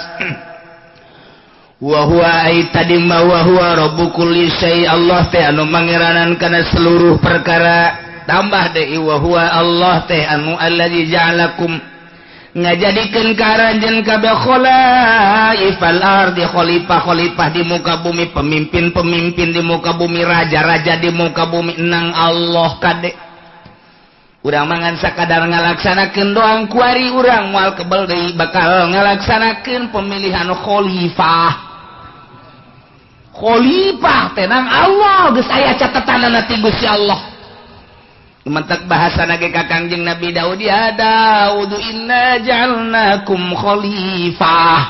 Wa huwa ay tadi ma wa huwa rabbu kulli syai, Allah teh anu mangeranan kana seluruh perkara. Tambah deui wa huwa Allah teh anu alladzi ja'alakum ngajadikeun ka aranjeun kabeh khalaifal ardi, khalifah-khalifah di muka bumi, pemimpin-pemimpin di muka bumi, raja-raja di muka bumi nang Allah kade. Urang mangan sakadar ngalaksanakeun doang kuari urang moal kebel deui bakal ngalaksanakeun pemilihan khalifah. Khalifah teh nang Allah geus aya catetanana ti Gusti Allah. Mentek bahasa nage ka Kangjeng Nabi Daud, ya Daud inna ja'alnakum khalifah.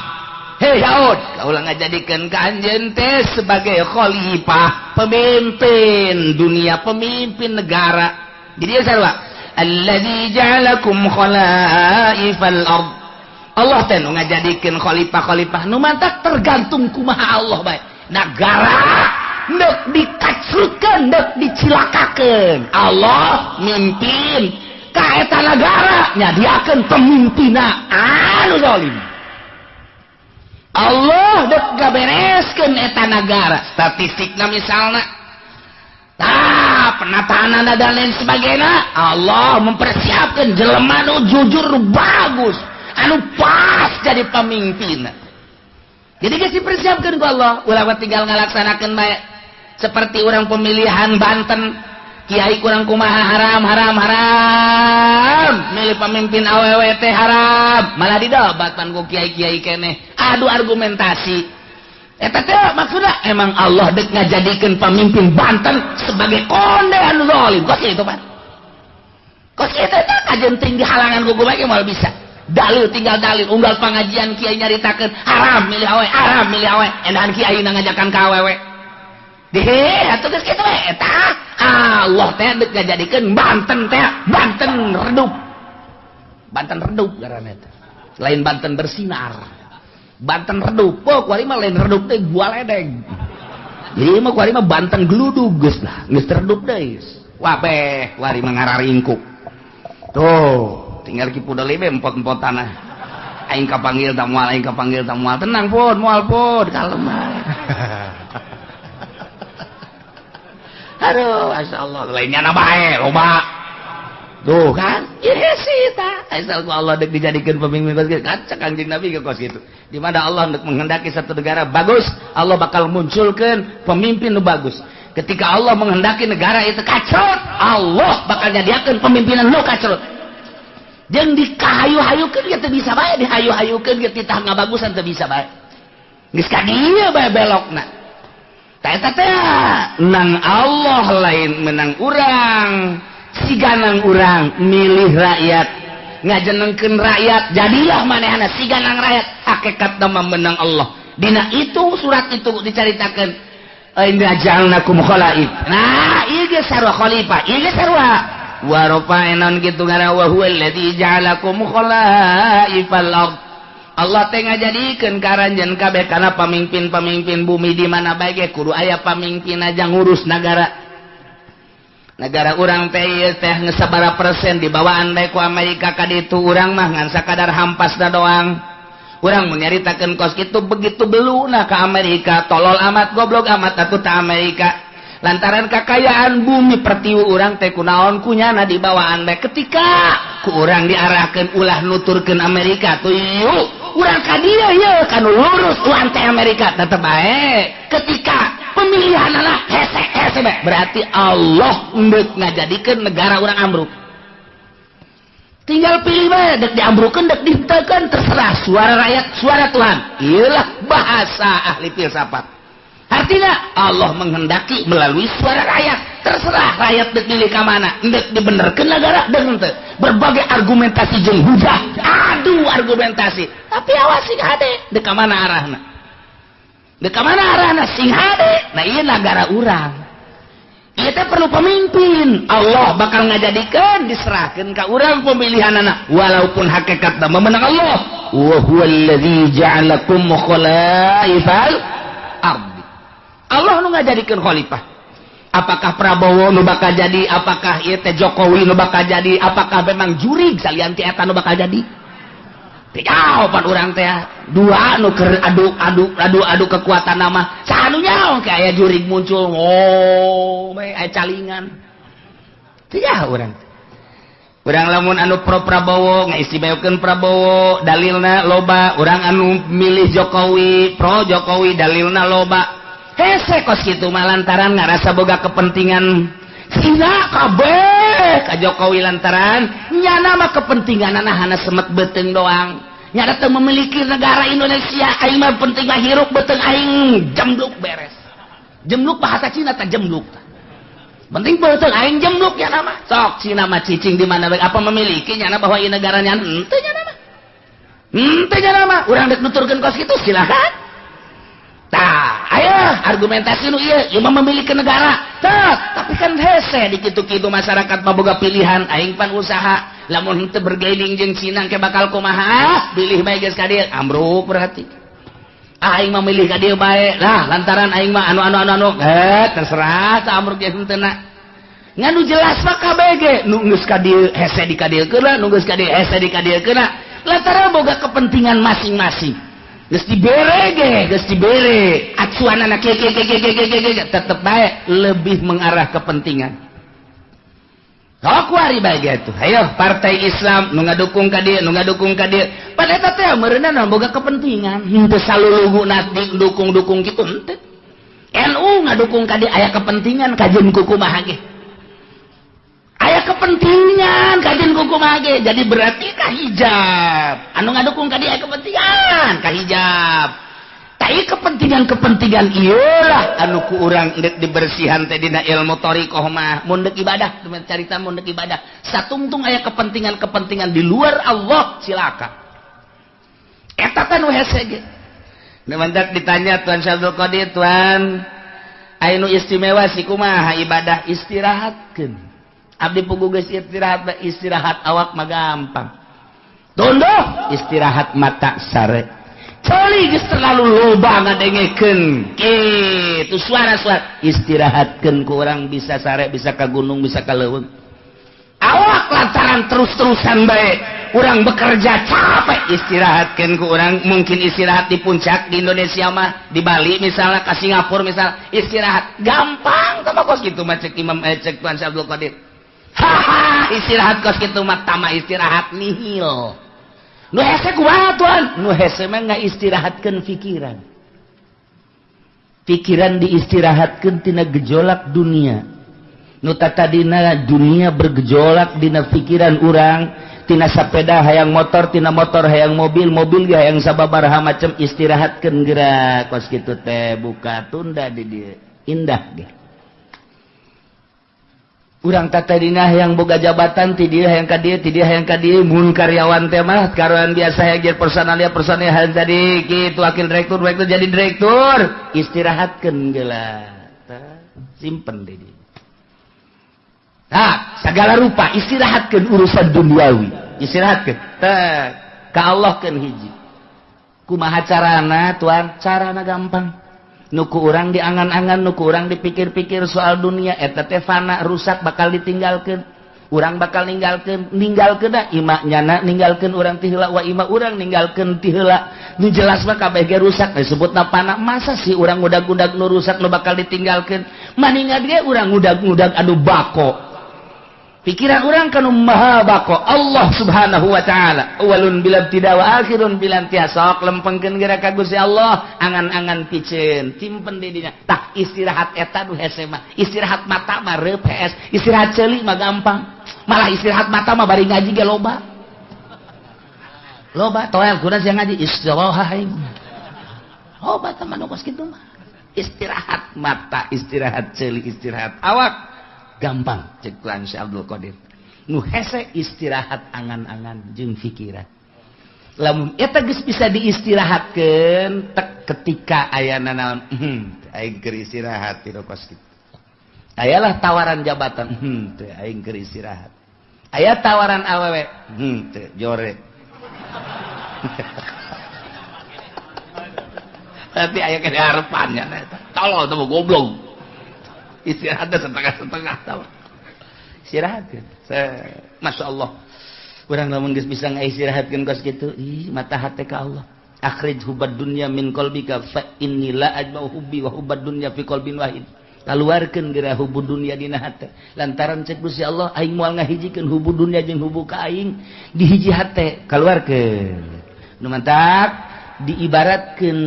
Hei Daud, kaulah ngajadikeun ka anjeun teh sebagai khalifah, pemimpin dunia, pemimpin negara. Jadi sarua alladzi ja'alakum khalaifal ard. Allah teh nu ngajadikeun khalifah-khalifah nu mantak tergantung kumaha Allah bae. Nagara ndek dikacrutkeun, ndek dicilakakeun. Allah mimpin ka eta nagara nyadiakeun pemimpinna anu zalim. Allah dek gabereskeun eta nagara. Statistikna misalna, tah penataan dan lain sebagainya, Allah mempersiapkan jelema nu jujur, nu bagus, anu pas jadi pemimpin. Jadi geus dipersiapkeun ku Allah, ulah tinggal ngalaksanakeun bae. Seperti orang pemilihan Banten, kiai kurang kumaha haram haram haram, milih pemimpin awewe teh haram, malah didobatan ku kiai-kiai keneh, adu argumentasi. Eta teh maksudna emang Allah dek ngajadikeun pemimpin Banten sebagai konde anu zalim. Kos kitu pan. Kos kitu teh kajen tinggi halangan ku bae moal bisa. Dalil tinggal dalil, unggal pangajian kiai nyaritakeun haram milih awe, haram milih awe, endahan kiai ngajakan ka awewe. Deh, atuh geus kitu we eta. Allah teh dek ngajadikeun Banten teh Banten redup. Banten redup ngaranna teh. Lain Banten bersinar. Banten redup, oh kuari mah lain redup teh gua ledeng. Jadi mah kuari mah Banten geludug geus lah, geus redup deui. Wabeh, kuari mah ngararingkuk. Tuh, tinggal Ki Pudoli be empot-empot tanah. Aing kapanggil tak moal, aing kapanggil tak moal. Tenang pun, moal pun, kalem bae. Aduh, masyaallah, lainnya na bae, loba. Tuh kan, ieu sih ta. Asal ku Allah dek dijadikeun pemimpin bagus, kaca Kangjeng Nabi ke kos kitu. Di mana Allah dek menghendaki satu negara bagus, Allah bakal munculkeun pemimpin nu bagus. Ketika Allah menghendaki negara itu kacrut, Allah bakal nyadiakeun pemimpinan nu kacrut. Jeung dikahayu-hayukeun ge teu bisa bae, dihayu-hayukeun ge titah ngabagusan teu bisa bae. Geus ka dieu bae belokna. Eta teh nang Allah lain menang urang, siganang urang milih rakyat, ngajenengkeun rakyat, jadilah manehna siganang rakyat, hakikatna mah menang Allah. Dina itu surat itu dicaritakeun inna ja'alnakum khalaif. Nah, ieu ge sarua khalifah, ieu ge sarua wa rafa'na kitu ngaran wa huwa alladzi ja'alakum khalaifal ard. Allah teh ngajadikeun ka aranjeun kabeh kana pamimpin-pamimpin bumi di mana bae ge kudu aya pamimpin aja ngurus nagara. Nagara urang teh ieu teh geus sabaraha persen dibawaan bae ku Amerika ka ditu, urang mah ngan sakadar hampasna doang. Urang mun nyaritakeun kos kitu begitu beluna ka Amerika, tolol amat goblok amat atuh ta Amerika. Lantaran kakayaan bumi pertiwi urang teh kunaon kunyana dibawaan bae ketika ku urang diarahkeun ulah nuturkeun Amerika tuh yuk urang ka dieu ye kanu lurus urang teh Amerika tetep bae ketika pemilihanana hese hese bae berarti Allah endek ngajadikeun negara urang ambruk. Tinggal pilih bae dek diambrukeun dek dihenteukeun terserah suara rakyat suara Tuhan. Iyalah bahasa ahli filsafat. Artinya Allah menghendaki melalui suara rakyat. Terserah rakyat dek milih ka mana, dek dibenerkeun negara dek henteu. Berbagai argumentasi jeung hujah, adu argumentasi. Tapi awas sih hade, dek ka mana arahna. Dek ka mana arahna sing hade? Nah ieu nagara urang. Ieu teh perlu pemimpin. Allah bakal ngajadikeun diserahkeun ka urang pemilihanana walaupun hakikatna memenang Allah. Wa huwallazi ja'alakum khalaifal ardi. Allah nu ngajadikeun khalifah. Apakah Prabowo nu bakal jadi, apakah ieu teh Jokowi nu bakal jadi, apakah memang jurig salian ti eta nu bakal jadi? Jawaban urang teh dua nu keur adu adu adu adu kekuatan nama saha nu nyaho ke aya jurig muncul, oh bae aya calingan. Teu nyaho urang. Urang lamun anu pro Prabowo ngaistimewakeun Prabowo dalilna loba, urang anu milih Jokowi pro Jokowi dalilna loba. Hese kos kitu mah lantaran ngarasa boga kepentingan Cina kabeh ka Jokowi lantaran nyana mah kepentinganana hana semet beuteung doang. Nyana teu memiliki negara Indonesia, aing mah penting mah hirup beuteung aing jembluk beres. Jembluk bahasa Cina teh jembluk. Penting beuteung aing jembluk nyana mah. Sok Cina mah cicing di mana bae apa memiliki nyana bahwa ieu negara nyana henteu nyana mah. Henteu nyana mah urang dek nuturkeun kos kitu silakan. Tah, ayo argumentasi nu ieu, ieu mah memiliki negara. Tah, tapi kan hese di kitu-kitu masyarakat mah boga pilihan, aing pan usaha. Lamun henteu bergaining jeung Cina ke bakal kumaha? Bilih bae geus ka dieu, ambruk berarti. Aing mah milih ka dieu bae. Lah, lantaran aing mah anu anu anu anu, terserah tah ambruk ge henteu na. Ngan nu jelas mah KBG nu geus ka dieu hese di ka dieu keuna, nu geus ka dieu hese di ka dieu keuna. Lantaran boga kepentingan masing-masing. Geus dibere ge, geus dibere. Acuanana kieu kieu kieu kieu kieu kieu tetep bae lebih mengarah kepentingan. Sok wari bae gitu. Ayo partai Islam nu ngadukung ka dieu, nu ngadukung ka dieu. Pada eta teh meureunna boga kepentingan. Henteu saluluguna dukung-dukung kitu henteu. NU ngadukung ka dieu aya kepentingan kajeun kumaha ge. Aya kepentingan kajeun kumaha ge. Jadi berarti ka hijab. Anu ngadukung ka dieu aya kepentingan ka hijab. Tai kepentingan-kepentingan ieu lah anu ku urang deuk dibersihan teh dina ilmu thariqah mah. Mun deuk ibadah, carita mun deuk ibadah. Satungtung aya kepentingan-kepentingan di luar Allah cilaka. Eta teh nu hese ge. Nu mantak ditanya Tuan Syabdul Qadir, Tuan aya nu istimewa si kumaha ibadah istirahatkeun. Abdi pugu geus istirahat, istirahat awak mah gampang. Tunduh istirahat mata sare. Ceuli geus terlalu loba ngadengekeun kitu suara-suara istirahatkeun ku urang bisa sare, bisa ka gunung, bisa ka leuweung. Awak lantaran terus-terusan bae urang bekerja capek istirahatkeun ku urang, mungkin istirahat di puncak di Indonesia mah, di Bali misalnya, ka Singapura misalnya, istirahat gampang sama kos kitu mah cek Imam cek Tuan Syabdul Qadir. Haha, istirahat kos kitu mah tama istirahat nihil. Nu hese kumaha Tuan? Nu hese mah ngaistirahatkeun pikiran. Pikiran diistirahatkeun tina gejolak dunia. Nu tatadina dunia bergejolak dina pikiran urang, tina sapeda hayang motor, tina motor hayang mobil, mobil ge hayang sababaraha macem, istirahatkeun geura kos kitu teh buka tunda di dieu. Indah ge. Urang tatadina hayang boga jabatan ti dieu hayang ka dieu, ti dieu hayang ka dieu, mun karyawan teh mah karyawan biasa hayang jadi personalia, personalia hayang jadi kitu wakil direktur, direktur jadi direktur, istirahatkeun geula. Simpen di dieu. Nah, segala rupa istirahatkeun urusan duniawi, istirahatkeun. Teh ka Allah keun hiji. Kumaha carana Tuan? Carana gampang. Nu ku urang diangan-angan, nu ku urang dipikir-pikir soal dunia eta teh fana, rusak, bakal ditinggalkeun. Urang bakal ninggalkeun, ninggalkeun da ima nyana ninggalkeun urang ti heula wa ima urang ninggalkeun ti heula. Nu jelas mah kabeh ge rusak disebutna fana. Masa sih urang ngudag-ngudag nu rusak nu bakal ditinggalkeun? Maningan ge urang ngudag-ngudag anu bako. Pikiran urang kanu maha bako Allah Subhanahu wa taala. Awalun bila ibtida wa akhirun bila intiha. Sok lempengkeun geura ka Gusti Allah, angan-angan piceun, simpen di dinya. Tah istirahat eta nu hese mah. Istirahat mata mah reup hees, istirahat ceuli mah gampang. Malah istirahat mata mah bari ngaji ge loba. Loba toel kuda siang ngaji istirahat aing. Loba teh mah nu kos kitu mah. Istirahat mata, istirahat ceuli, istirahat awak gampang cek Tuan Syekh Abdul Qadir. Nu hese istirahat angan-angan jeung pikiran. Lamun eta geus bisa diistirahatkeun tek Ketika ayana naon aing keur istirahat ti kos kitu. Ayalah tawaran jabatan, teu aing keur istirahat. Aya tawaran awewe, teu jore. Tapi aya kene harepannya eta. Tolol teh goblok. Istirahatna setengah-setengah tah. Istirahatkeun. Masya Allah. Urang lamun geus bisa ngaistirahatkeun kos kitu, ih mata hate ka Allah. Akhrij hubbad dunya min qalbika fa inni la ajma'u hubbi wa hubbad dunya fi qalbin wahid. Kaluarkeun geura hubbu dunya dina hate. Lantaran cek Gusti Allah aing moal ngahijikeun hubbu dunya jeung hubbu ka aing di hiji hate, kaluarkeun. Nu mantak diibaratkeun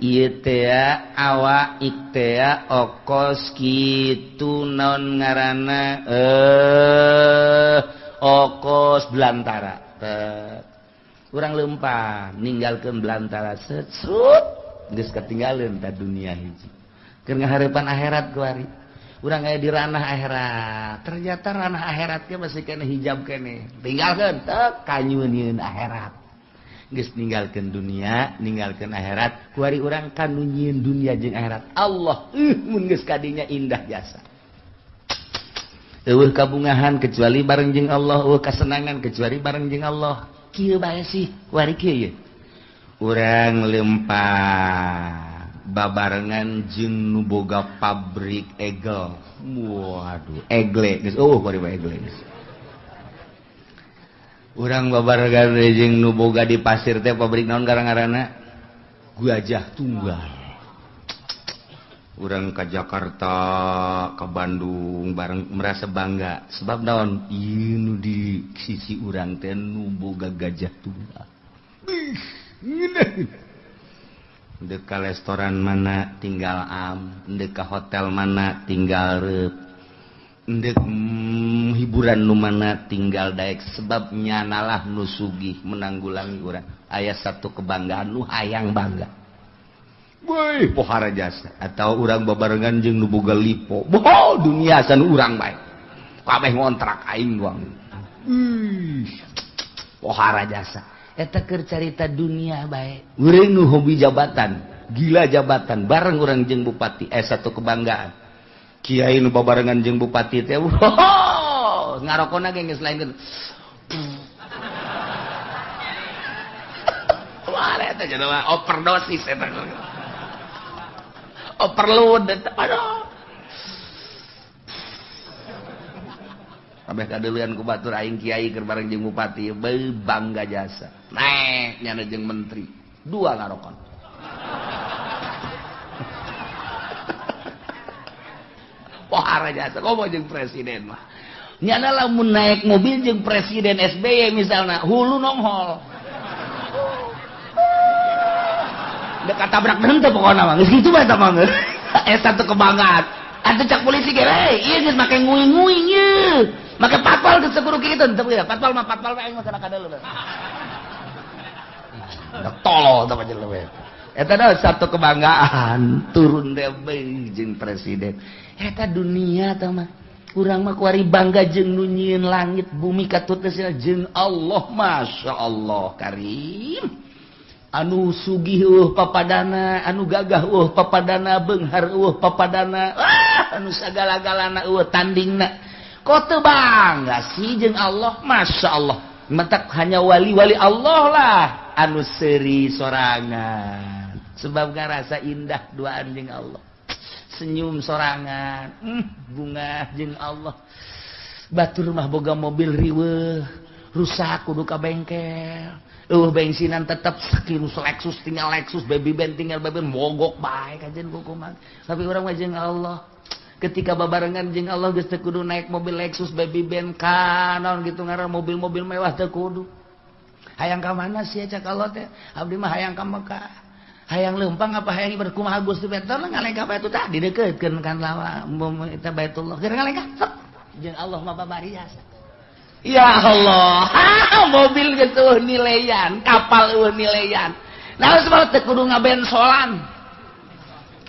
ieu teh awak teh okos kitu naon ngaranna okos belantara. Urang leumpang ninggalkeun belantara set geus katinggaleun ta dunia hiji. Keur ngahareupan akhirat kuari. Urang aya di ranah akhirat. Ternyata ranah akhirat ge masih kene hijab kene. Tinggalkeun teu kanyueun akhirat. Geus ninggalkeun dunia, ninggalkeun akhirat, kuari urang kanu nyieun dunia jeung akhirat. Allah mun geus kadinya indah jasa. Eueuh kabungahan kecuali bareng jeung Allah, eueuh kasenangan kecuali bareng jeung Allah. Kieu bae sih, kuari kieu ye. Urang lempang babarengan jeung nu boga pabrik egel. Waduh, egle geus eueuh kuari bae egle geus. Urang babarengan jeung nu boga di pasir teh pabrik naon ngaranna? Gajah Tunggal. Urang ka Jakarta, ka Bandung bareng merasa bangga sebab naon? Ieu nu di sisi urang teh nu boga Gajah Tunggal. Ndek ka restoran mana tinggal am, ndek ka hotel mana tinggal reup. Ndek hiburan nu mana tinggal daek sebab nyanalah nu sugih menanggulangi urang. Aya satu kebanggaan nu hayang bangga. Woi, pohara jasa atau urang babarengan jeung nu boga lipo. Boh, dunia san urang bae. Kabeh ngontrak aing doang. Pohara jasa. Eta keur carita dunia bae. Urang nu hobi jabatan, gila jabatan, bareng urang jeung bupati satu kebanggaan. Kiai nu babarengan jeung bupati teh, wow, ngarokona ge geus lain. Wah, eta jelema overdosis eta. Overload eta. Aduh. Kabeh kadeuleun ku batur aing kiai keur bareng jeung bupati, beuh bangga jasa. Naek nyana jeung menteri, dua ngarokon. Pohara jasa komo jeung presiden mah. Nyana lamun naik mobil jeung presiden SBY misalna, hulu nonghol. Dek katabrak henteu pokona mah. Geus kitu bae eta mah. Eta teh kebanggaan. Atuh cak polisi ge, "Hei, ieu geus make nguing-nguing ieu. Make patpal geus kudu kitu henteu ya. Patpal mah patpal we aing mah kana kadeuleu." Dek tolol tah jelema. Eta dah satu kebanggaan turun teh jeung presiden. Eta dunia tah mah. Urang mah kuari bangga jeung nu nyieun langit bumi katut jeung Allah, Masya Allah Karim. Anu sugih eueuh papadana, anu gagah eueuh papadana, beunghar eueuh papadana, anu sagala-galana eueuh tandingna. Kok teu bangga sih jeung Allah, Masya Allah. Mentak hanya wali-wali Allah lah anu seuri sorangan. Sebab ngarasa indah duaan jeung Allah. Senyum sorangan, bunga jeung Allah. Batur mah boga mobil riweuh, rusak kudu ka bengkel. Bensinan tetep sakieu Lexus tinggal Lexus, baby band tinggal baby band, mogok bae kajen kumaha. Tapi urang mah jeung Allah. Ketika babarengan jeung Allah geus teu kudu naik mobil Lexus, baby band ka naon gitu ngaran mobil-mobil mewah teu kudu. Hayang ka mana sih cak Allah teh? Abdi mah hayang ka Mekah. Hayang leumpang apa hayang ibadah kumaha Gusti betul ngalengkah bae tah didekeutkeun kan lawa eta Baitullah. Keur ngalengkah sok jeung Allah mah babari jasa. Ya Allah, mobil gitu nilaian, kapal eueuh nilaian. Nah, sebab teu kudu ngabensolan.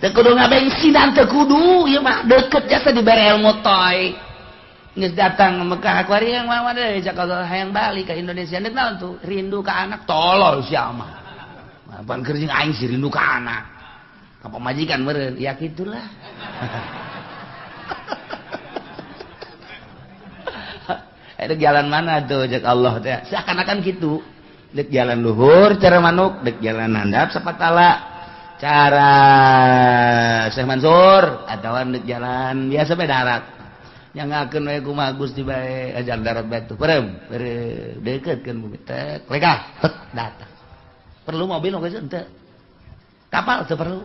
Teu kudu ngabensinan, teu kudu ieu mah deket jasa dibere ilmu toy. Geus datang Mekah kuari yang mana deui cak hayang balik ka Indonesia. Deuk naon tuh? Rindu ka anak tolol sia mah. Apaan keur jeung aing sih rindu ka anak. Ka pamajikan meureun, ya kitulah. Dek jalan mana tuh cek Allah teh seakan-akan gitu. Dek jalan luhur cara manuk, dek jalan handap sapatala cara Syekh Mansur atawa dek jalan biasa bae darat. Nyangakeun we kumaha Gusti bae ajar darat bae tuh. Perem, deketkeun bumi teh. Lekah, tek datang. Perlu mobil oge henteu. Kapal teu perlu.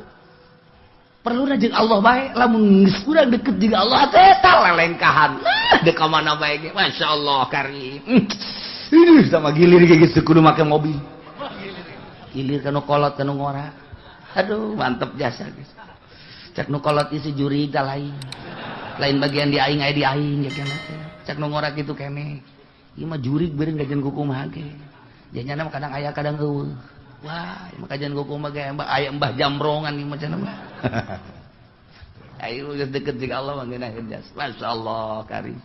Perlu jeung Allah bae, lamun geus urang deket jeung Allah teh tah lelengkahan. Dek ka mana bae ge, masyaallah karim. Ih, sama gilir ge geus kudu make mobil. Gilir ka nu kolot ka nu ngora. Aduh, mantep jasa geus. Cek nu kolot isi juri tah lain. Lain bagian di aing aya di aing ge keneh teh. Cek nu ngora kitu keneh. Ieu mah jurig beureun gajen kukumaha ge. Janyana mah kadang aya kadang eueuh. Wah, maka jangan kukumaha ge aya mbah jamrongan ieu mah cenah mah. Ayo geus deket jeung Allah mah ngeunaheun jas. Masyaallah karim.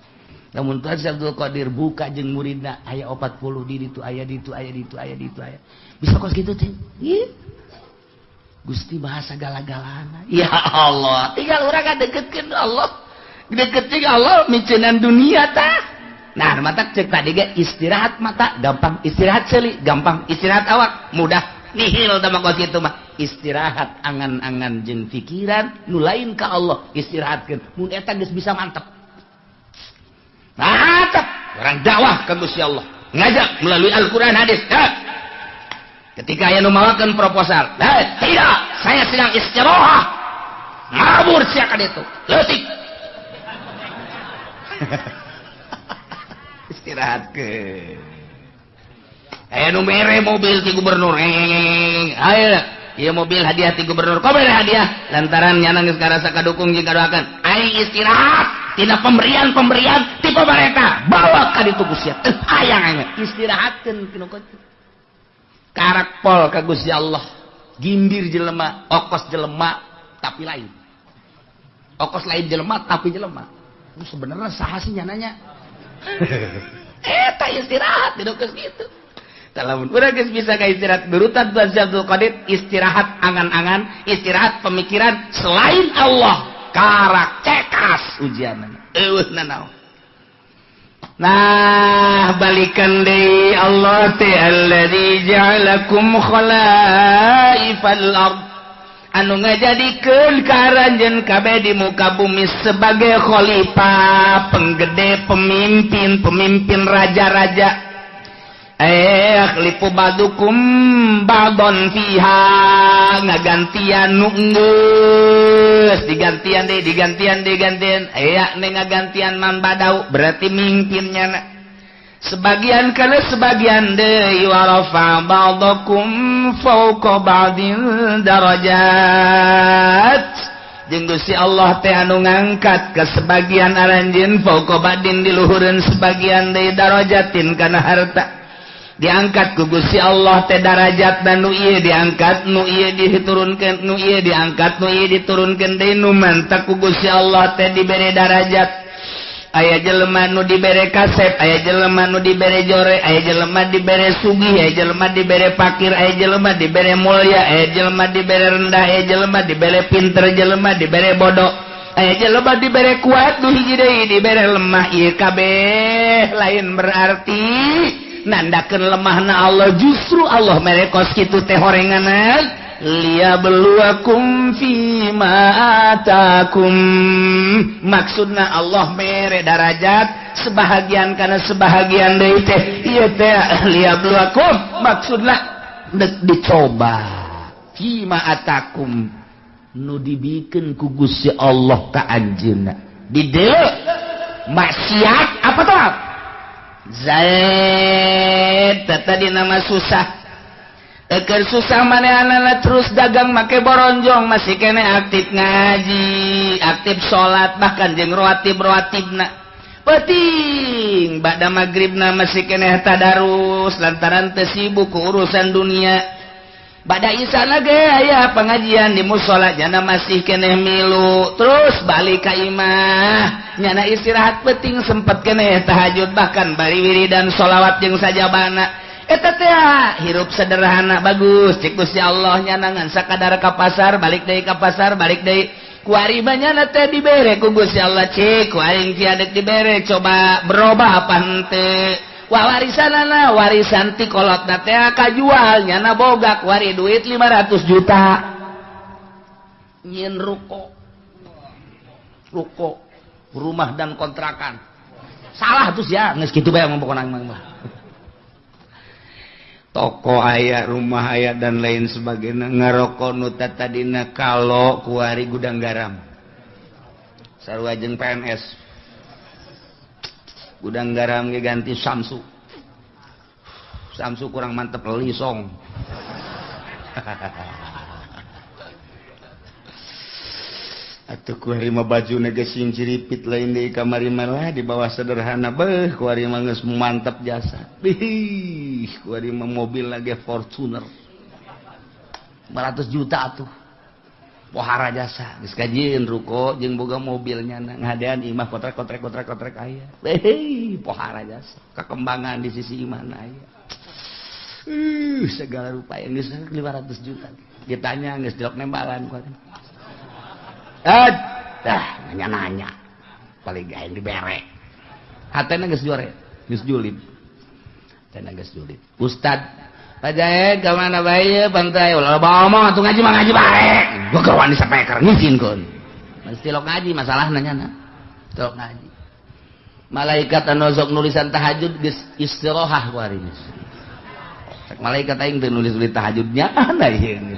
Lamun Tuhan Syekh Abdul Qadir buka jeung muridna aya 40 di ditu aya ditu aya ditu aya ditu aya. Bisa kos kitu teh. Ih. Gusti bahasa gala-galana. Ya Allah, tinggal urang kadeketkeun Allah. Deket jeung Allah miceunan dunia tah. Nah, mata cek tadi ge istirahat mata gampang, istirahat seuli gampang, istirahat awak mudah. Nihil tah mah kos kitu mah. Istirahat angan-angan jeung pikiran nu lain ka Allah istirahatkeun. Mun eta geus bisa mantep. Mantep orang dakwah ka Gusti Allah. Ngajak melalui Al-Qur'an hadis. Ketika aya nu mawakeun proposal, tidak, saya sedang istirahat. Ngabur sia ka ditu. Leutik. Istirahatkeun. Aya nu mere mobil ti gubernur. Ayo, ieu mobil hadiah ti gubernur. Kok mere hadiah? Lantaran nyana geus karasa kadukung jeung kadoakeun. Aing istirahat tina pemberian-pemberian ti pamarentah. Bawa ka ditu Gusti. Hayang aing istirahatkeun tinu kitu. Karak pol ka Gusti Allah. Gimbir jelema, okos jelema tapi lain. Okos lain jelema tapi jelema. Sebenarnya saha sih nyananya? Eta istirahat tinu geus kitu. Lamun urang geus bisa ka istirahat berutan Tuhan Syekh Abdul Qadir istirahat angan-angan, istirahat pemikiran selain Allah, karak cekas ujianna. Eueuh nanaon. Nah, balikan deui Allah teh alladzi ja'alakum khalaifal ard. Anu ngajadikeun ka aranjeun kabeh di muka bumi sebagai khalifah, penggede, pemimpin, pemimpin raja-raja. Khlifu ba'dukum ba'don fiha, ngagantian nu geus digantian deui, digantian digantian aya ne ngagantian man badau berarti mimpinnya na. Sebagian kana sebagian deui wa rafa ba'dakum fawqa ba'din darajat. Jeung Gusti Allah teh anu ngangkat ke sebagian aranjeun fawqa ba'din di luhureun sebagian deui darajatin kana harta. Diangkat ku Gusti Allah teh darajat dan nu ieu diangkat, nu ieu diturunkeun, nu ieu diangkat, nu ieu diturunkeun deui nu mantak ku Gusti Allah teh dibere darajat. Aya jelema nu dibere kasep, aya jelema nu dibere jore, aya jelema dibere sugih, aya jelema dibere pakir, aya jelema dibere mulya, aya jelema dibere rendah, aya jelema dibere pinter, jelema dibere bodoh, aya jelema dibere kuat, nu hiji deui dibere lemah. Ieu kabeh lain berarti nandakeun lemahna Allah, justru Allah mere kos kitu teh horenganan liyabluwakum fima atakum. Maksudna Allah mere darajat sebahagian kana sebahagian deui teh ieu teh liyabluwakum maksudna deuk dicoba fima atakum nu dibikeun ku Gusti Allah ka anjeunna di dieu maksiat apa taat Zaid tadi nama susah. Eker susah manehanana terus dagang make boronjong masih kene aktif ngaji, aktif salat bahkan jeung rawatib-rawatibna. Penting ba'da magribna masih kene tadarus lantaran teu sibuk ku urusan dunia. Ba'da isana ge aya pengajian di musala jana masih keneh milu terus balik ka imah nyana istirahat penting sempet keneh tahajud bahkan bari wiridan sholawat jeung sajabana. Eta teh hirup sederhana bagus cek Gusti Allah nyanangan sakadar ka pasar balik deui ka pasar balik deui kuari banyana teh dibere ku Gusti Allah cek ku aing ciadek dibere coba berubah apa henteu. Wah warisanana warisan ti kolotna teh kajual nyana boga kuari duit 500 juta nyieun ruko ruko rumah dan kontrakan salah tuh ya geus kitu bae ngomong pokona mah toko aya rumah aya dan lain sebagainya ngaroko nu tadina kalau kuari gudang garam sarua jeung PNS gudang garam ge ganti Samsu. Samsu kurang mantep lisong. Atuh kuari mah bajuna geus sing ciripit lain deui kamari mah di bawah sederhana beuh kuari mah geus mantep jasa. Bih, kuari mah mobil lagi Fortuner. 500 juta atuh. Pohara jasa geus kajieun ruko jeung boga mobilnya ngadean imah kotrek-kotrek kotrek-kotrek aya. Hei, pohara jasa. Kakembangan di sisi imahna aya. Segala rupa yang geus 500 juta. Ditanya geus dilok nembalan ku. Dah nanya-nanya. Paling gaeng dibere. Hatena geus jore, geus julid. Hatena geus julid. Ustad Pak Jae ka mana bae pantai ulah loba omong atuh ngaji mah ngaji bae. Gua keur wani sapeker ngizinkeun. Mesti lok ngaji masalahna nyana. Lok ngaji. Malaikat anu sok nulisan tahajud geus istirahat ku ari geus. Cek malaikat aing teu nulis-nulis tahajudnya nah ieu.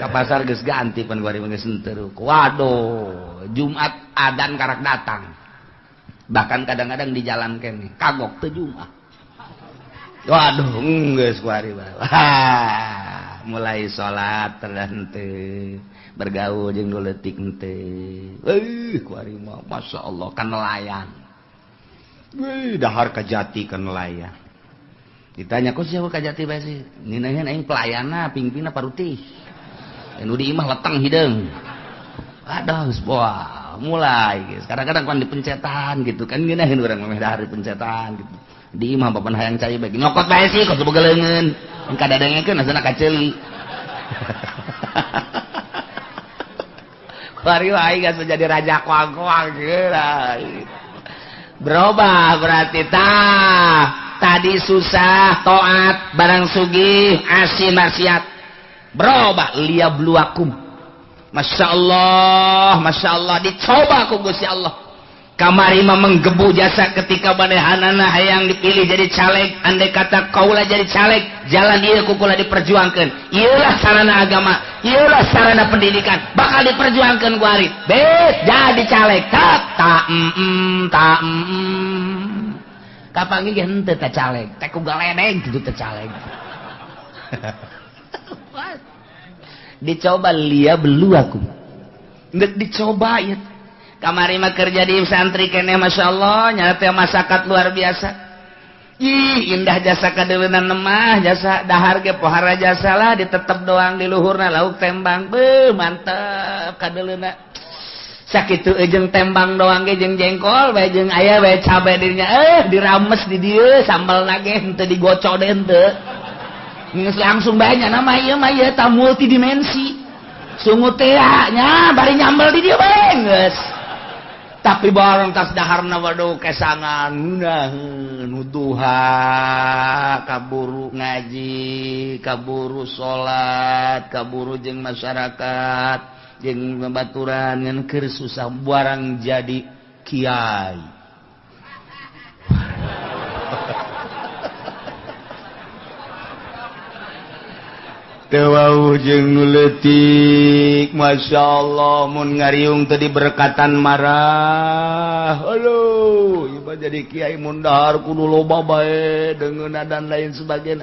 Ka pasar geus ganti pan ku ari geus henteu. Waduh, Jumat adan karak datang. Bahkan kadang-kadang di jalan keneh kagok teu Jumat. Waduh, geus kuari bae. Mulai salat terhenteu, bergaul jeung nu leutik henteu. Kuari mah masyaallah ka nelayan. Dahar ka jati ka nelayan. Ditanya kok siapa ka jati bae sih? Ninaheun aing pelayanna pingpina parutih. Nu di imah leteng hideung. Aduh, geus wah, mulai geus. Kadang-kadang kan dipencetan gitu kan ngeunaheun urang mah dahar dipencetan gitu. Di imah papan hayang cai bae nyokot bae sih kos boga leungeun kadadengekeun asana kaceuli kuari wae geus menjadi raja koang-koang berubah berarti tah tadi susah taat barang sugih asin maksiat berubah liyabluwakum masyaallah dicoba ku Gusti Allah. Kamari mah menggebu jasa ketika manehanana hayang dipilih jadi caleg, andai kata kaula jadi caleg, jalan ieu ku kula diperjuangkeun. Ieulah sarana agama, ieulah sarana pendidikan, bakal diperjuangkeun ku ari. Bet jadi caleg, tak ta ta Kapanggih ge henteu teh caleg, teh ku galedeng kitu teh caleg. Dicoba lia beluakum. Ndek dicoba ieu. Kamari mah kerja di santri keneh masyaallah nyata teh masakat luar biasa. Ih indah jasa kadeuleunna mah jasa dahar ge pohara jasa lah ditetep doang di luhurna lauk tembang beuh mantep kadeuleunna. Sakitu jeung tembang doang ge jeung jengkol bae jeung aya bae cabe dirinya dirames di dieu sambelna ge henteu digocok deui henteu. Geus langsung bae nya mah ieu mah ieu ta multidimensi. Sungut teh nya bari nyambel di dieu bae geus. Tapi barang tas daharna waduh kesangan ngeunaheun duha kaburu ngaji kaburu salat kaburu jeung masyarakat jeung babaturan ngan keur susah barang jadi kiai. Teu jeung nu leutik masyaallah mun ngariung teu diberkatan marah. Aduh, ieu mah jadi kiai mun dahar kudu loba bae deungeunna dan lain sebagainya.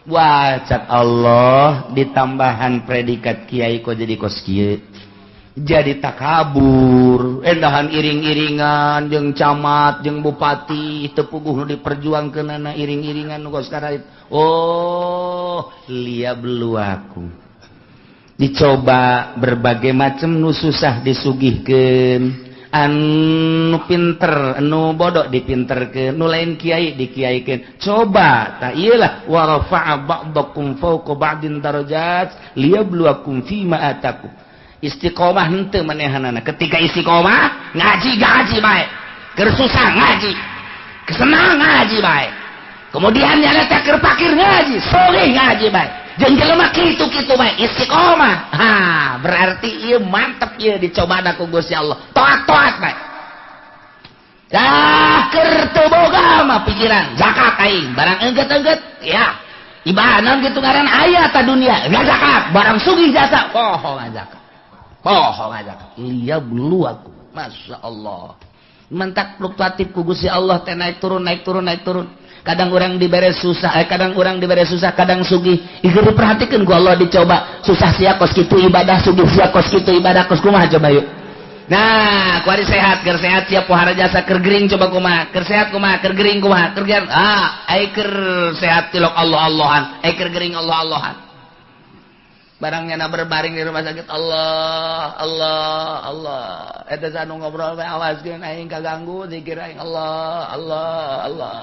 Wah, cak Allah ditambahan predikat kiai kok jadi kos kieu. Jadi takabur, endahan iring-iringan jeung camat jeung bupati teu puguh nu diperjuangkeunana iring-iringan nu kos karait. Oh, liyabluwakum. Dicoba berbagai macam nu susah disugihkeun. Anu pinter, anu bodoh dipinterkeun, nu lain kiai dikiaikeun. Coba tah iyalah, wa rafa'a ba'dakum fawqa ba'din darajat liyabluwakum fima atakum. Istiqomah henteu manehanana. Ketika istiqomah ngaji, ngaji bae, keur susah ngaji, kesenang ngaji bae, kemudian nyana teh keur pakir ngaji, sugih ngaji bae, jeung jelema kitu-kitu bae istiqomah. Ha, berarti ieu mantep, ieu dicoba ku Gusti Allah, toat-toat bae. Dah keur teu boga mah pikiran zakat aing, barang engget-engget ya ibadah gitu, ngaran aya ta dunia enggak zakat, barang sugih jasa poho zakat, poho zakat. Liyabluwakum, Masya Allah, mentak fluktuatif ku Gusti Allah teh, naik turun, naik turun, naik turun. Kadang orang dibere susah, kadang orang dibere susah, kadang sugih. Ieu diperhatikan ku Allah, dicoba susah sia kos kitu ibadah, sugih sia kos kitu ibadah, kos kumaha coba yuk. Nah, kuari sehat, keur sehat sia pohara jasa, keur gering coba kumaha, keur sehat kumaha, keur gering kumaha, keur gering ah, ai keur sehat tilok Allah Allahan, ai keur gering Allah Allahan. Barangnya na berbaring di rumah sakit, Allah Allah Allah. Eta anu ngobrol bae, awaskeun aing kaganggu zikir aing, Allah Allah Allah.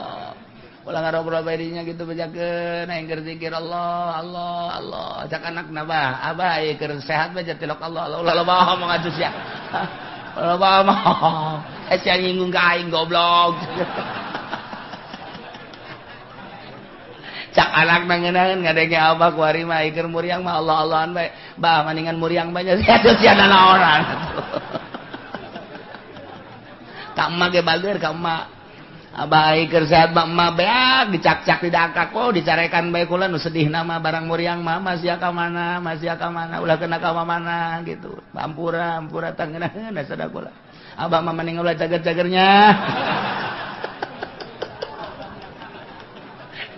Ulah ngarobrol bae dinya gitu, bejakeun aing keur zikir Allah Allah Allah. Cak anakna, "Bah, abah ieu keur sehat bae tilok Allah Allah." Ulah loba omong atuh sia, ulah loba omong, eh sia nyinggung ka aing, goblok. Cak anak nangenaheun ngadenge abah kuari mah keur muriang mah Allah Allahan bae, "Bah, maningan muriang bae sia sia nanaonan." Ka emak ge bager, ka emak, "Abah keur sehat mah emak beak dicak-cak, didangkak, oh dicarekan bae kula nu sedih nama barang muriang mah masih ka mana, masih ka mana, ulah kena ka mana gitu. Ampura, ampura, tangeunaheun sada kula. Abah mah mending ulah cager-cagernya."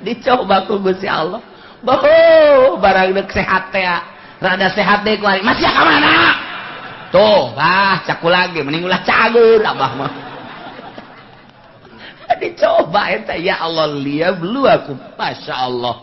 Dicoba ku Gusti Allah. Boh, barang dek sehat teh, rada sehat deh kuari masih ka mana? Tuh, bah, caku lagi mending ulah cager abah mah. Dicoba eta ya Allah, liyabluwakum, Masya Allah.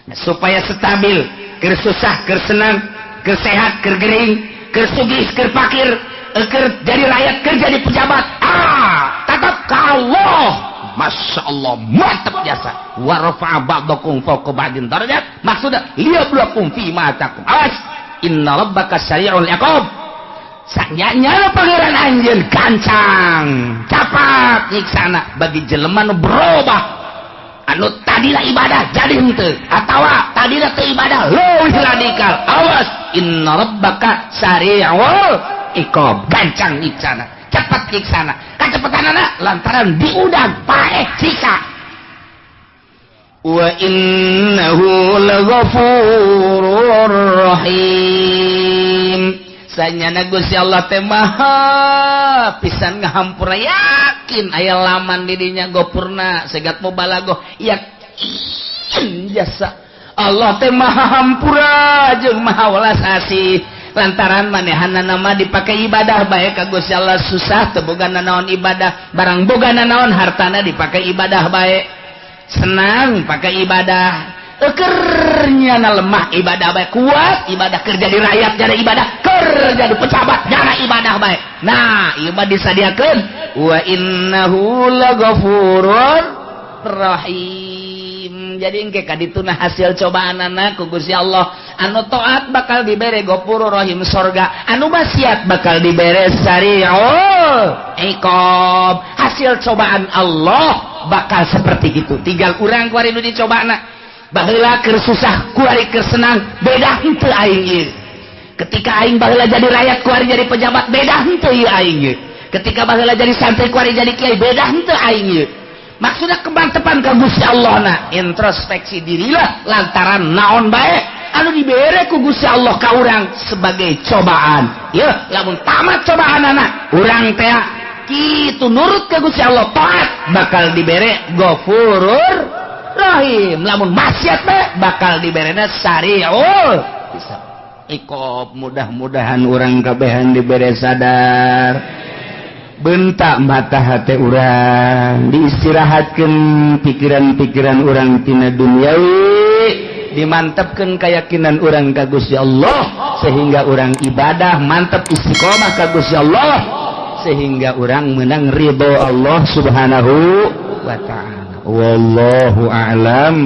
Nah, supaya stabil, keur susah, keur senang, keur sehat, keur gering, keur sugih, keur pakir, keur jadi rakyat, keur jadi pejabat, ah, tetap ke Allah. Masya Allah, mantap jasa. Wa rafa'a ba'dakum fawqa ba'din darajat, maksudnya liyabluwakum fi ma atakum. Awas, inna rabbaka sari'ul iqab. Sanyanya pangeran anjeun gancang capat nyiksana bagi jelema nu berubah, anu tadina ibadah jadi henteu, atawa tadina teu ibadah leuwih radikal. Awas, inna rabbaka sari'ul iqab, gancang nyiksana, cepat nyiksana. Kacepetanana lantaran diudang paeh siksa. Wa innahu laghafurur rahim. Sanyana Gusti Allah teh maha pisan ngahampura, yakin aya laman di dinya gopurna segat mubalagoh, yakin jasa Allah teh maha hampura jeung maha welas asih. Lantaran manehanna mah dipake ibadah bae ka Gusti Allah, susah teu boga nanaon ibadah, barang boga nanaon hartana dipake ibadah bae, senang pakai ibadah, ekernya na lemah ibadah bae, kuat ibadah, kerja di rakyat jadi ibadah, kerja di pejabat jadi ibadah bae. Nah, ieu mah disadiakeun wa innahu laghafurur rahim. Jadi engke ka dituna hasil cobaanana ku Gusti Allah, anu taat bakal dibere ghafurur rahim sorga, anu maksiat bakal dibere sari'ul iqab. Hasil cobaan Allah bakal seperti itu. Tinggal urang kuari nu dicobana. Baheula keur susah kuari keur senang, beda henteu aing ieu. Ketika aing baheula jadi rakyat kuari jadi pejabat, beda henteu ieu aing ieu. Ketika baheula jadi santri kuari jadi kiai, beda henteu aing ieu. Maksudnya kemantepan ka Gusti Allah na introspeksi dirilah lantaran naon bae anu dibere ku Gusti Allah ka urang sebagai cobaan. Yeuh, lamun tamat cobaanana urang teh kitu nurut ka Gusti Allah, taat bakal dibere Ghafurur Rahim. Lamun maksiat bae bakal diberena sari'ul hisab. Iqab. Mudah-mudahan urang kabehan dibere sadar, bentak mata hati urang, diistirahatkan pikiran-pikiran urang tina duniawi, dimantapkan keyakinan urang ka Gusti Allah sehingga urang ibadah mantap istiqomah ka Gusti Allah. sehingga urang menang ridho Allah Subhanahu wa ta'ala. Wallahu a'lam.